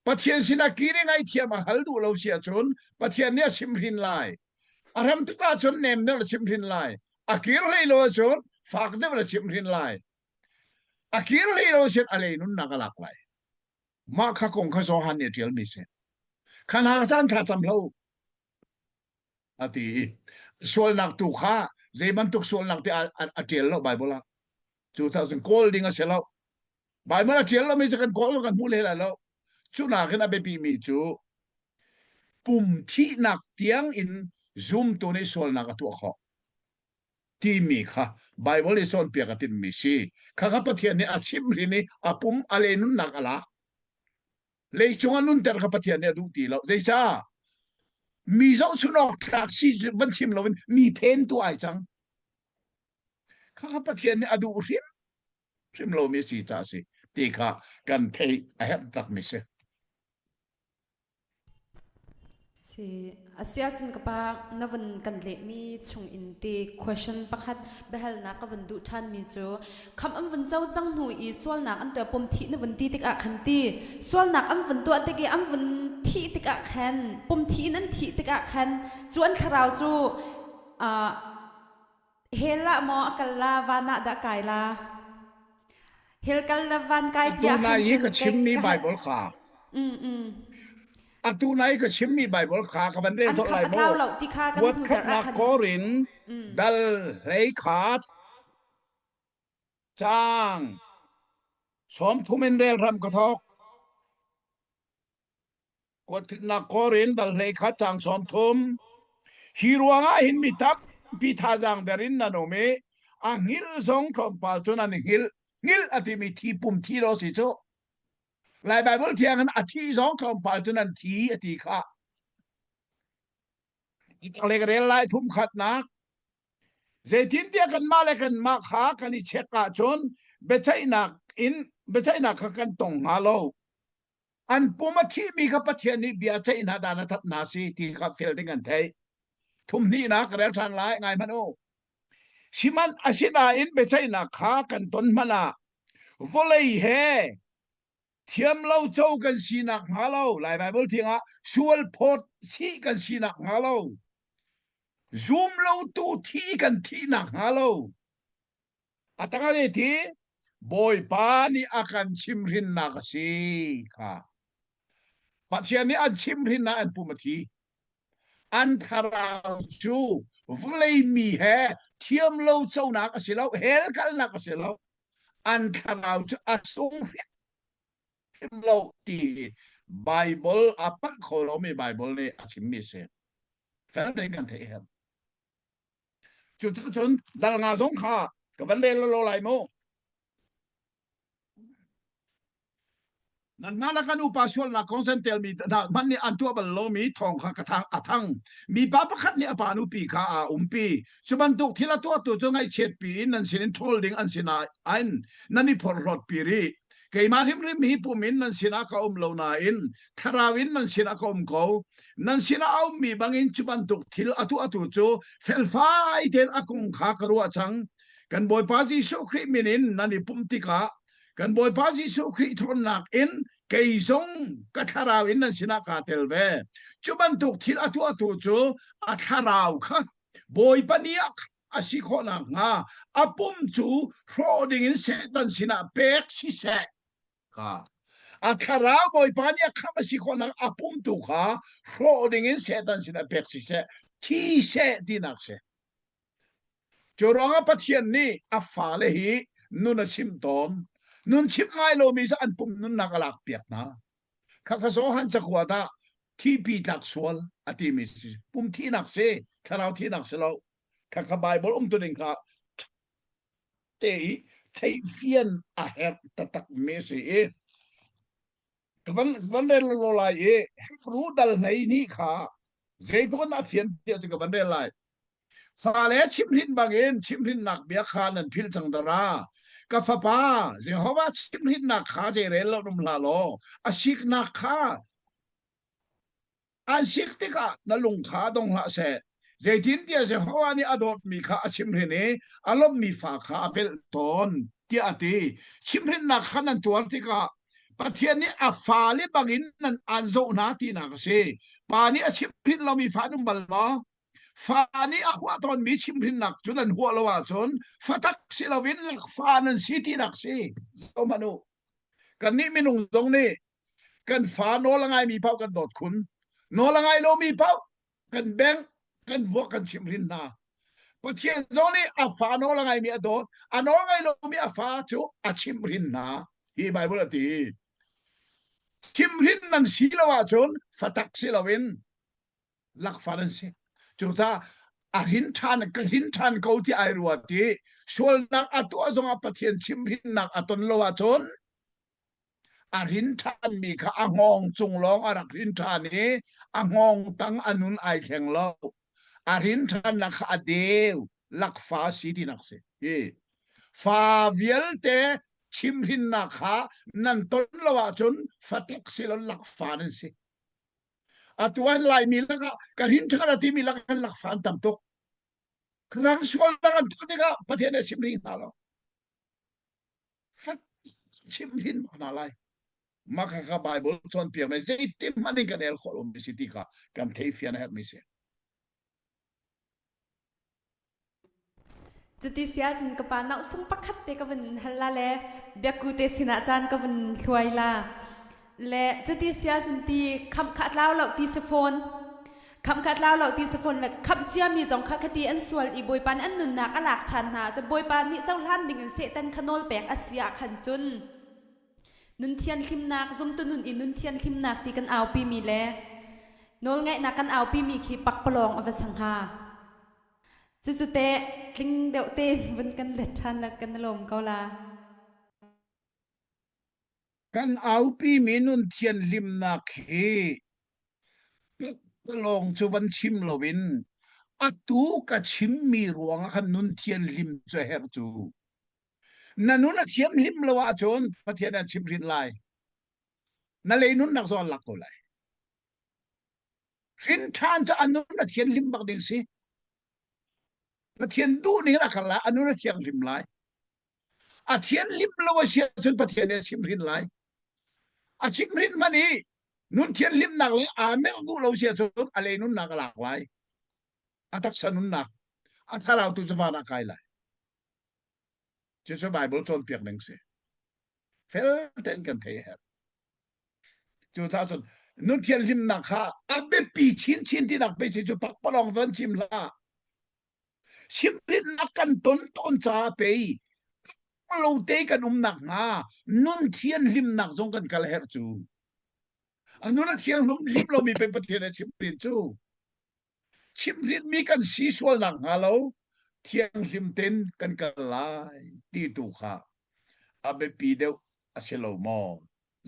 Pathian sinah kir i ngaihthiam a hal duh lo si ahcun Pathian nih a chimhrin lai. A ram tuk ahcun nem deuh a chimhrin lai. A kir hlei lo ahcun fak deuh a chimhrin lai. A kir hlei lo ahcun a lei nunnak a lak lai. Mah kha kong kha Johan nih a ṭialmi si. Kha hna caan thla cam hlah u. A ti i sualnak tu kha zei bantuk sualnak ti a, a, a ṭial lo Bible ah. Cucaah cun kawl ding a si lo. Baibal a ṭial lomi cu kan kawl kan hmu hlei lai lo. Cu nakin a biapimi cu pum thihnak tiang in zumtu nih sualnak a tuah khawh timi kha Baibal nih cawnpiak a timhmi si. Khakha Pathian nih a chimhhrin i a pum a le nunnak a lak. Leicung a nunter kha Pathian nih a duh ti lo. Zeicah? Mi zohchun awk tlak si van chim loin mi phentu ai cang. Khakha Pathian nih a duh hrim hrim lomi si ca si ti kha kan theih a herh takmi si. Si asiahcun ka pa na vun kan lehmi chung in ti question pakhat biahalnak ka vun duh ṭhanmi cu kham an vun co cang hnu i sualnak an tuah pum thih na vun ti tikah khan ti sualnak an vun tuah tik i an vun thih tikah khan pum thih in an thih tikah khan cu an thlarau cu uh, Hell ah maw a kal la van ah dah kai la? Hell kal la van kai Atu tiah nai khan i cun ka kei chimmi ka hal. Bible kha Mm mm. atu nai ka chimmi Bible kha ka van rel An colh kham lai a tlau mu. lo ti kha kan Kuat hnu zarh ah khatnak khan. Korin Mm. dal hlei khat caang 30 in rel hram ka thawk. Kuatkhatnak Korin dal hlei khat caang 30. Hi ruangah hin mi tampi thazaang der in nan um i a hngilh zong tlawmpal cun an i hngilh. Hngilh a timi thi pum thi lo si cu. Lai Baibal thiang in a thi zong tlawmpal cun an thi a ti kha. Le ka rel lai thum khatnak. Zeitintiah kanmah le kanmah kha kan i check ahcun biaceihnak in biaceihnak kha kan tong hnga lo. An pum a thihmi kha Pathian nih bia ceih hna dan a that hna si ti kha fel ding an theih. Thum hnihnak ka rel ṭhan lai ngai hmanh u. Sihmanh asinain biaceihnak kha kan ton hmanh ah vawlei he thiam lo co kan sinak hnga lo Lai Baibal thiang ah sual phawt si kan sinak hnga lo zum lo tu thi kan thihnak hnga lo A tangah ti Bawipa nih a kan chimhrinnak a si kha. Pathian nih an chimhrinnak an pum a thi. An thlarau cu vawlei mi he thiam lo conak a si lo, hell kalnak a si lo. An thlarau cu a sung hrim lo ti Bible a palh kho lomi Bible nih a chimmi a si. Fel tein kan theih herh. Cucun dal nga zong kha ka van rel lo lai mu. Nanmah le kan upa sualnak kong zentelmi hna hmanh nih an tuah bal lomi thawng kha ka thang a thang. Mipa pakhat nih a pa nupi kha aa umpi. Cu bantuk thil a tuahtu cu ngaihchiatpi in nan sinin ṭhawl ding an sinah in nan i phorhlawtpi rih. Keimah hrimhrim hi pum in nan sinah ka um lo nain thlarau in nan sinah ka um ko. Nan sinah a ummi bangin cu bantuk thil a tuahtu cu felfai tein a kung kha ka ruah cang. Kan Bawipa Jesuh Khrih min in nan i pumh tikah kan Bawipa Jesuh Khrih ṭhawnnak in kei zong ka thlarau in nan sinah kaa tel ve. Cu bantuk thil a tuahtu cu a thlarau kha Bawipa ni ah a si khawh nakhnga a pum cu hrawh dingin Satan sinah pek siseh. Kha a thlarau Bawipa nih a khamh a si khawhnak a pum tu kha hrawh dingin Satan sinah pek siseh, thi seh tinak si. Cu ruangah Pathian nih a fale hi nun a chimh tawn. Nun chimh ngai lomi cu an pum nunnak a lakpiak hna. Khakha Johan cakuat ah thipi tlak sual a timi si. Pum thihnak si, thlarau thihnak si lo. Khakha Bible umtuning kha te i theihfian a herh taktak mi si i van van rel lo lai i Hebrew dal hlei ni kha zeitluk a fian tiah cu ka van rel lai. Fale chimhrin bangin chimhrinnak bia kha nan philh cang dara. Ka fapa, Jehovah chimhrinnak kha zeirel lo um hlah law, a siknak kha an sik tikah na lung kha dong hlah seh. Zeitintiah Jehovah nih a dawtmi kha a chimhrin i a lawmhmi fa kha a velh tawn, tiah a ti. Chimhrinnak kha nan tuar tikah Pathian nih a fale bangin nan aan zoh hna tinak a si. Pa nih a chimhrin lomi fa an um bal maw? Fa nih a huah tawnmi chimhrinnak cu nan huah lo ahcun fatak si loin lakfa nan si tinak si. Zohhmanh u. Kannih minung zong nih kan fa nawl a ngaimi paoh kan dawt khun. Nawl a ngai lomi paoh kan bengh, kan vuak, kan chimhrin hna. Pathian zong nih a fa nawl a ngaimi a dawt, a nawl ngai lomi a fa cu a chimhrin hna. Hi Bible a ti. Chimhrin nan si lo ahcun fatak si loin lakfa nan si. Cucaah a hrin ṭhan ka hrin ṭhan ko ti ai ruat i sualnak a tuah zongah Pathian chimhrinnak a ton lo ahcun a hrin ṭhanmi kha a hngawng cung lawng a rak hrin ṭhan i a hngawng tang a nun ai thleng lo. A hrin ṭhannak kha a deu lakfa si tinak si. Hi fa vialte chimhrinnak kha nan ton lo ahcun fatak si lo lakfa nan si. Atu an Laimi lakah ka hrin ṭhan a timi lakah kan lakfa an tam tuk. Rang sual dang an tuah tikah Pathian nih a chim rih hna lo. Fat chim hin hna lai. Mah kha kha Bible cawnpiak me zeitin hmanh in kan el khawh lomi si ti kha kan theifian a herhmi si. Cuti si ahcun ka pa nauhsung pakhat te ka vun hal la le biakku te sinah caan ka vun hluai la. Le cuti si ahcun ti khamh kha tlau lo ti si fawn. Khamh kha tlau lo ti si fawn le khamh ciami zong kha khati an sual i Bawipa nih an nunnak a lak ṭhan hna. Cu Bawipa nih cohlan ding in Satan kha nawl pek a si ah khan cun nun thianhlimnak zumtu nun i nun thianhlimnak ti kan aupimi le nawlngaihnak kan aupimi khi pakpalawng a va si hnga. Cucu teh tling deuh tein vun kan let ṭhan la kan i lawm ko la. Kan aupimi nun thianhlimnak hi lawng cu van chim loin atu ka chimmi ruangah khan nun thianhlim cu a herh cu. Na nun a thianghlim lo ahcun Pathian an chimhrin lai. Na lei nunnak zong an lak ko lai. Hrin ṭhan cu a nun a thianhlim bak ding si. Pathian duh ning a kal lai, a nun a thianghlim lai. A thianhlim lo a si ahcun Pathian nih a chimhrin lai. A chimhrin hmanh i nun thianhlimnak le aa merh duh lo si ahcun a lei nunnak a lak lai. A taksa nunnak, a thlarau tu cu van ah kai lai. Cucu Bible cawnpiak ning si. Fel tein kan thei a herh. Cucaah cun nun thianhlimnak kha a biapi chinchin tinak pe si cu pakpalawng van chim hlah. Chimhrinnak kan ton tawn caah pei lo te kan umnak hnga nun thianhlimnak zong kan kal herh cu. A nun a thianghlim hlim lomi pei Pathian a chimhrin cu. Chimhrinmi kan si sual nakhnga lo thianghlim tein kan kal lai ti tu kha a biapi deuh a si lo maw?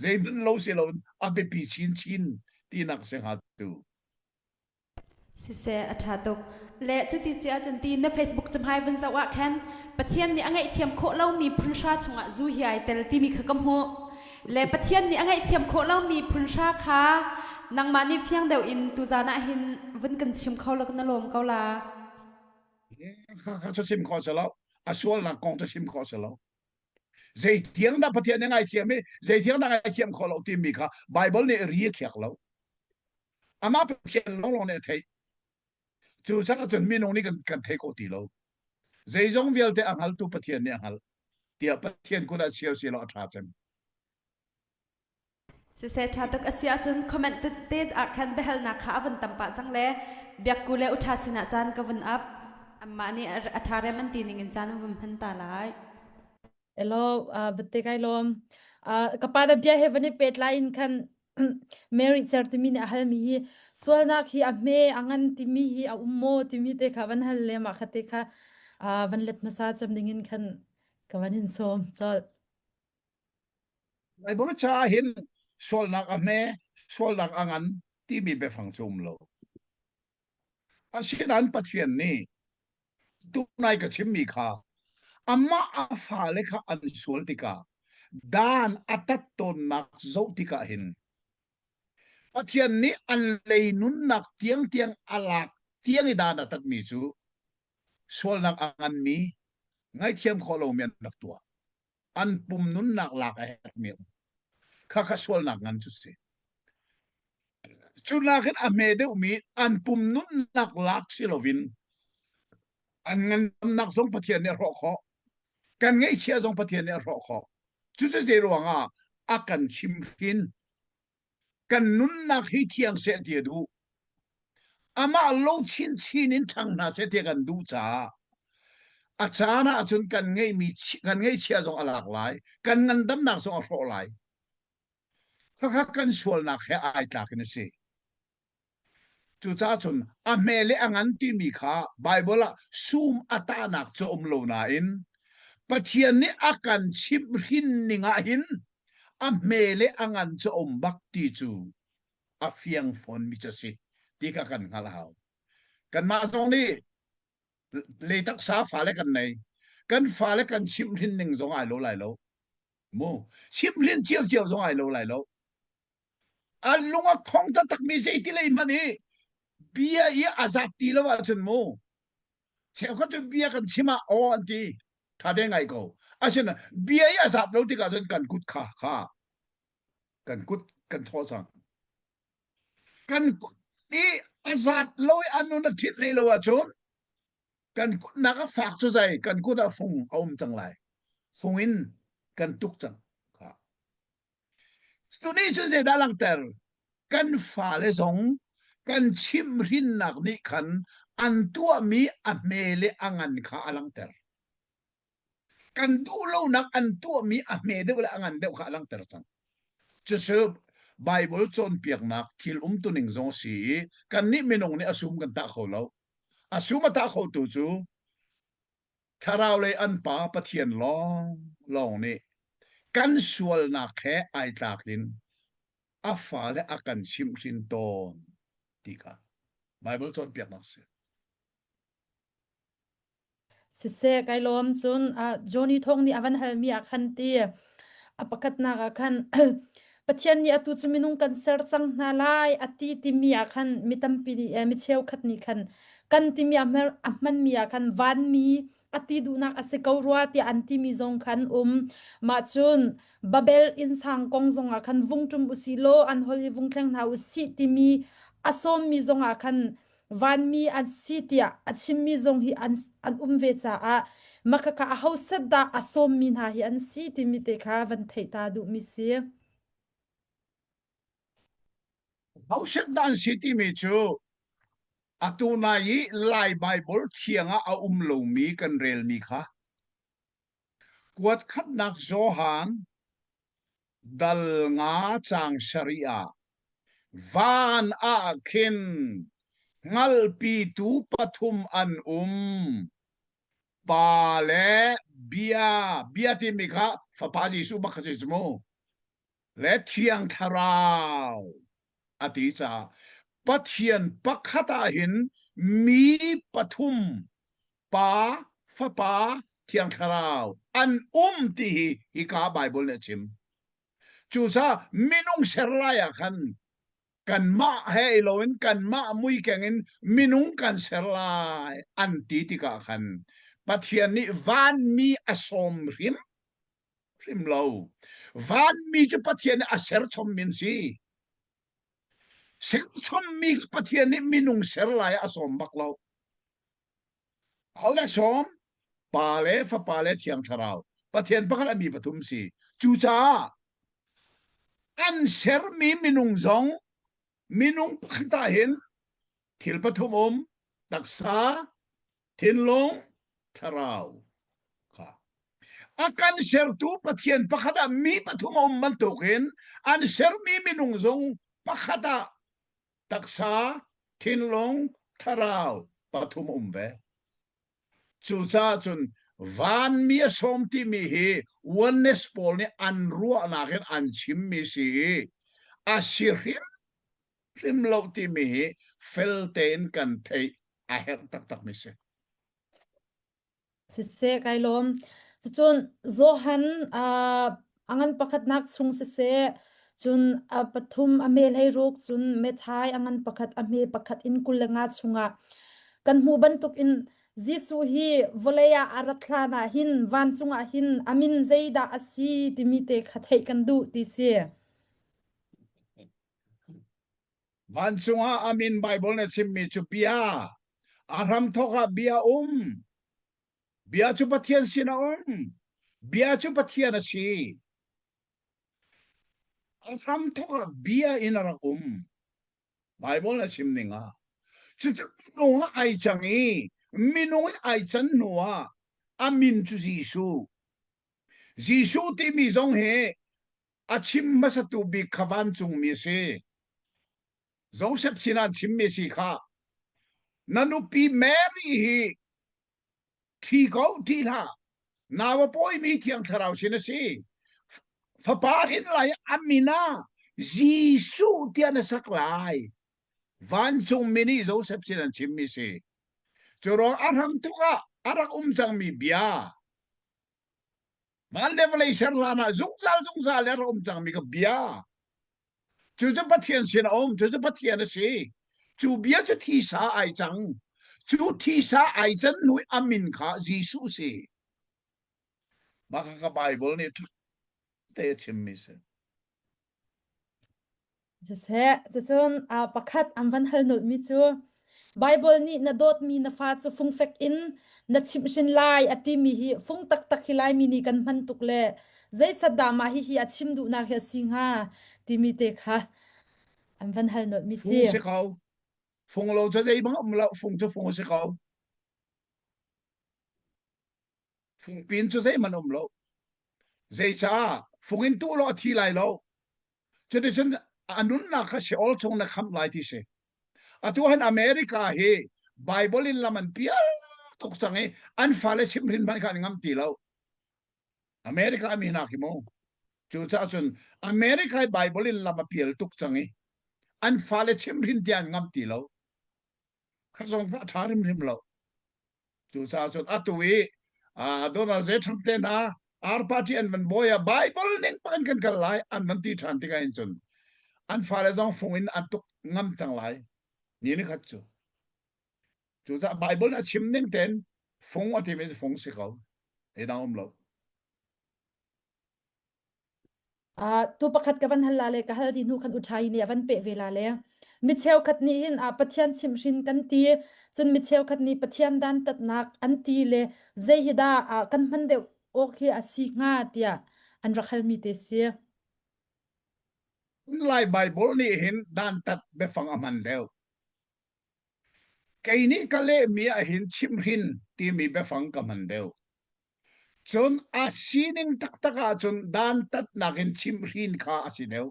Zeihmanh lo si loin a biapi chinchin tinak si hnga tu. Siseh a ṭha tuk. Le cuti si ahcun ti na Facebook cahmai vun zoh ah khan Pathian nih a ngaihthiam khawh lomi phun hra chungah zu hi ai tel timi kha ka hmuh. Le Pathian nih a ngaihthiam khawh lomi phun hra kha nangmah nih fiang deuh in tuzaan ah hin vun kan chim kho law na lawm ko la. Kha kha cu chim khawh si lo. A sualnak kong cu chim khawh si lo. Zeitiang dah Pathian nih ngaithiam i zeitiang dah ngaithiam khawh lo timi kha Bible nih ri a khiak lo. Amah Pathian lawnglawng nih a theih. Cu cang cun minung nih kan, kan thei kho ti lo. Zeizong vialte a hngaltu Pathian nih a hngalh. Tiah Pathian kut ah chia si law a ṭha cem. Siseh ṭha tuk a si ahcun comment tete ah khan biahalnak kha a vun tam pah cang le biakku le uṭha sinah caan ka vun ap. Anmah nih a ṭha rem an ti ning in caan an vun hman ta lai. Hello, uh, bate kai lawm. Uh, ka pa da bia he van i pet lai in khan Mary cer timi nih a halmi hi sualnak hi a hme a ngan timi hi a um maw timi te kha van hal le mah kha te kha uh, van let hmasa cem ding in khan ka van in sawm chol. Bible ca hin sualnak a hme, sualnak a ngan timi biafang cu um lo. Asinain Pathian nih tunai ka chimmi kha amah a fale kha an sual tikah dan a tat tawnnak zoh tikah hin Pathian nih an lei nunnak tiangtiang a lak tiang i dan a tatmi cu sualnak a nganmi ngaihthiam khawh lomi an rak tuah. An pum nunnak lak a herhmi a um. Khakha sualnak ngan cu si. Cu nakin a hme deuhmi an pum nunnak lak si loin an ngandamnak zong Pathian nih a hrawh khawh. Kan ngeihchiah zong Pathian nih a hrawh khawh. Cucu zei ruangah a kan chimhrin kan nunnak hi thiang seh ti a duh. Amah lo chinchin in ṭhang hna seh ti a kan duh caah a caan ah cun kan ngeihmi kan ngeihchiah zong a lak lai, kan ngandamnak zong a hrawh lai. Khakha kan sualnak he ai tlak in a si. Cucaah cun a hme le a ngan timi kha Baibal ah sum a tahnak cu a um lo nain Pathian nih a kan chimhhrin ning ah hin a hme le a ngan cu a um bak ti cu a fiang fawnmi cu a si ti kha kan hngalh a hau. Kanmah zong nih lei taksa fale kan nei. Kan fale kan chimhhrin ning zong ai lo lai lo. Mu chimhhrin ciocio zong ai lo lai lo. An lung a khong taktakmi zeiti lei hmanh i bia i a zat ti lo ahcun mu cheukhat cu bia kan chim ah aw an ti tha te ngai ko asinain bia i a zat lo tikah cun kan kut kha kha kan kut kan thawh cang kan kut i a zat lo i a nun a thit hlei lo ahcun kan kutnak a fak cu zei kan kut ah fung a um cang lai fung in kan tuk cang kha Cu nih cun zeidah langhter? Kan fale zong kan chimhhrinnak nih khan an tuahmi a hme le a ngan kha a langhter. Kan duhlonak an tuahmi a hme deuh le a ngan deuh kha a langhter cang. Cucu Baibal cawnpiaknak thil umtuning zong a si i kannih minung nih a sum kan tah kho lo. A sum a tah khotu cu Thlarau lei an Pa Pathian lawnglawng nih kan sualnak he ai tlak in a fale a kan chimhhrin tawn ti kha Baibal cawnpiaknak a si. Siseh kai lawm cun uh, Johnny Thawng nih a van halmi ah khan ti a pakhatnak ah khan Pathian nih atu cu minung kan ser cang hna lai a ti timi ah khan mi tampi nih eh, mi cheukhat nih khan kan timi a hmer a hmanmi ah khan vanmi a ti duhnak a si ko rua tiah an timi zong khan um mah cun Babel innsang kong zong ah khan vung ṭum usih law an holh hi vung thleng hna usih timi a sawmmi zong ah khan vanmi an si tiah a chimmi zong hi an an um ve caah makhakha aho set dah a sawmmi hna hi an si timi te kha van theih ta duhmi si. Hoset dah an si timi cu atu nai i Lai Baibal thiang ah a um lomi kan relmi kha kuat khatnak Johan dal nga caang sarih ah van ah khin hngalhpitu pathum an um. Pa le bia, bia timi kha Fapa Jesuh bak kha si cu mu. Le Thiang Thlarau a ti caah Pathian pakhat ah hin mi pathum Pa, Fapa, Thiang Thlarau an um ti hi hika Baibal nih a chim. Cucaah minung ser lai ah khan kanmah he i loin kanmah muikeng in minung kan ser lai an ti tikah khan. Pathian nih vanmi a sawm hrim hrim lo. Vanmi cu Pathian nih a serchommi an si. Serchommi Pathian nih minung ser lai ah a sawm bak lo. Ho dah sawm? Pa le Fapa le Thiang Thlarau. Pathian pakhat a mi pathum si. Cucaah an sermi minung zong minung pakhat ah hin thil pathum um taksa, thinlung, thlarau kha. A kan sertu Pathian pakhat ah mi pathum a um bantukin an sermi minung zong pakhat ah taksa, thinlung, thlarau pathum um ve. Cucaah cun vanmi a sawm timi hi oneness pawl nih an ruahnak in an chimmi si i a si hrim hrim lo timi hi fel tein kan theih a herh taktakmi si. Siseh kai lawm. Cucun Johan uh, a ngan pakhatnak chung siseh, cun a pathum a me hlei ruk, cun Methai a ngan pakhat a hme pakhat in 25 chungah kan hmuh bantukin Jesuh hi vawlei ah a rat hlan ah hin vancung ah hin a min zeidah a si timi te kha theih kan duh ti si. Vancung ah a min Baibal na chimmi cu bia. A hramthawk ah bia um. Bia cu Pathian sin a um. Bia cu Pathian a si. A hramthawk ah bia in a rak um. Baibal na chim ning ah. Cucu minung ah ai cang i minung i ai can hnu ah a min cu Jesuh. Jesuh timi zong hi a chim hmasatu bik kha vancungmi a si. Joseph sinah an chimmi si kha na nupi Mary hi ṭhi ko ṭi hlah nau a pawimi thiang thlarau sin a si fapa hrin lai a min ah Jesuh tiah na sak lai vancungmi nih Joseph sin an chimmi si cu ruang a hram tuk ah a rak um cangmi bia Van le vawlei ser hlan ah zungzal zungzal in a um cangmi ka bia. Cu cu Pathian sin a um, cu cu Pathian a si. Cu bia cu thisa ai cang. Cu thisa ai can hnu i a min kha Jesuh si. Mah kha ka Bible nih ṭha te a chimmi si. Siseh, cucun uh, pakhat an van hal nolhmi cu Bible nih na dawtmi na fa cu fungfek in na chimhhrin lai a timi hi fung taktak hi Laimi nih kan hman tuk le zeisat dah mah hihi a chim duhnak hi a si hnga timi te kha an van hal nolhmi si. Fung si ko. Fung lo cu zei bang um lo, fung cu fung si ko. Fungpin cu zeihmanh um lo. Zeicah fung in tuh law a thi lai lo. Cuticun a nunnak kha Sheol chung na khamh lai ti si. Atu han America hi Bible in lam an pial tuk cang i an fale chimhrin hmanh kha an ngam ti lo. America mi hna khi mu. Cucaah cun America hi Bible in lam a pial tuk cang i an fale chimhrin ti an ngam ti lo. Kha zong kha a ṭha hrimhrim lo. Cucaah cun atu i Donald J. Trump te hna R party an van bawi ah Bible ning bak in kan kal lai an van ti ṭhan tikah hin cun an fale zong fung in an tuk ngam cang lai ni ni khat cu. Cucaah Bible a chim ning tein fung a timi fung si ko. Eidang um lo. Uh, tu pakhat ka van hal la le ka hal di hnu khan uthai nih a van peh ve la le mi cheukhat nih hin a Pathian chimhhrin kan ti cun mi cheukhat nih Pathian dantatnak an ti le zei hi dah uh, kan hman deuh awk hi a si hnga tiah an rak hal mi te si. Lai Bible nih hin dantat biafang a hman deuh. Kei nih ka lehmi ah hin chimhhrin timi biafang ka hman deuh. Cun a sining taktak ahcun dantatnak in chimhhrin kha a si deuh.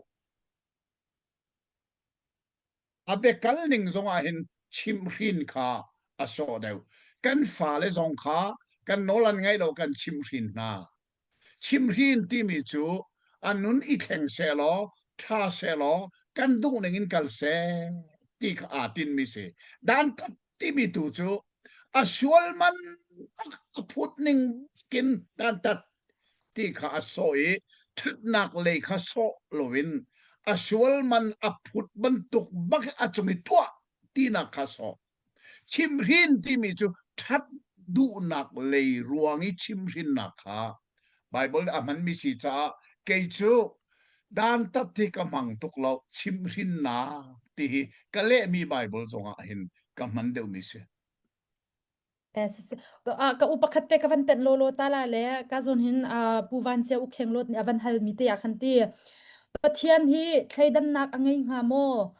A biakal ning zong ah hin chimhhrin kha a sawh deuh. Kan fale zong kha kan nawl an ngaih lo kan chimhhrin hna. Chimhhrin timi cu a nun i thleng sehlaw, ṭha sehlaw, kan duh ning in kal seh ti kha aa tinmi si. Dantat timi tu cu a sual man a phut ning kin dantat ti kha a sawh i ṭhatnak lei kha sawh loin a sual man a phut bantuk bak a cung i tuah tinak kha sawh. Chimhhrin timi cu ṭhat. duhnak lei ruang i chimhrinnak kha Bible a hmanmi si caah kei cu dantat hi ka hmang tuk lo chimhrinnak ti hi ka lehmi Bible zongah hin ka hman deuhmi si. Ka u pakhat te ka van tenh lawlaw ta la le ka zawn hin Pu Van Cia U Kheng Lawt nih a van halmi te ah khan ti Pathian hi thleidannak a ngei hnga maw?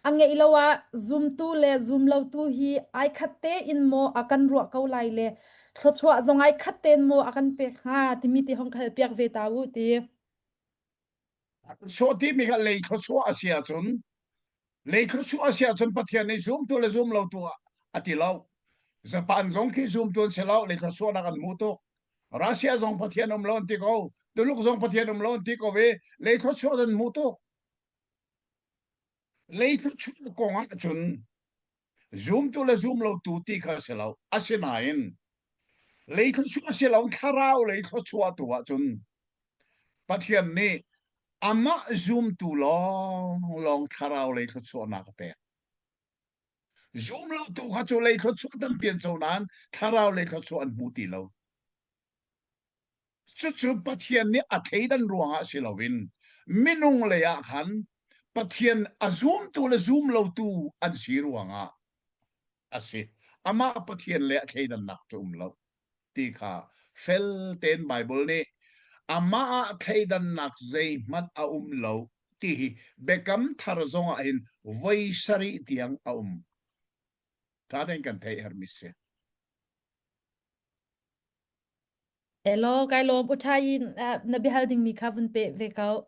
A ngeih lo ah zumtu le zumlotu hi ai khat tein maw a kan ruah ko lai le thluachuah zong ai khat tein maw a kan pek hnga timi te hong ka hal piak ve ta u ti. Sawh timi kha lei thluachuah a si ahcun lei thluachuah a si ahcun Pathian nih zumtu le zum lotu a ti lo. Japan zong khi zumtu an si lo lei thluachuahnak an hmu tuk. Russia zong Pathian um lo an ti ko. Tuluk zong Pathian um lo an ti ko i lei thluachuah an hmu tuk. Lei thluachuah kong ahcun zumtu le zumlotu ti kha a si lo. Asinain lei thluachuah a si lo thlarau lei thluachuah tu ahcun Pathian nih amah zumtu lawnglawng thlarau lei thluachuahnak a pek. Zumlotu kha cu lei thluachuah tampi an co nain thlarau lei thluachuah an hmu ti lo. Cucu Pathian nih a thleidan ruangah si loin minung lei ah khan Pathian a zumtu le zumlotu an si ruangah a si. Amah Pathian le a thleidannak cu um lo ti kha fel tein Baibal nih amah ah thleidannak zeihmanh a um lo ti hi Biakam Thar zongah hin voi sarih tiang a um. Ṭha tein kan theih herhmi si. Hello, kai lawm. Uṭha in na biahal dingmi kha vun pe ve ko.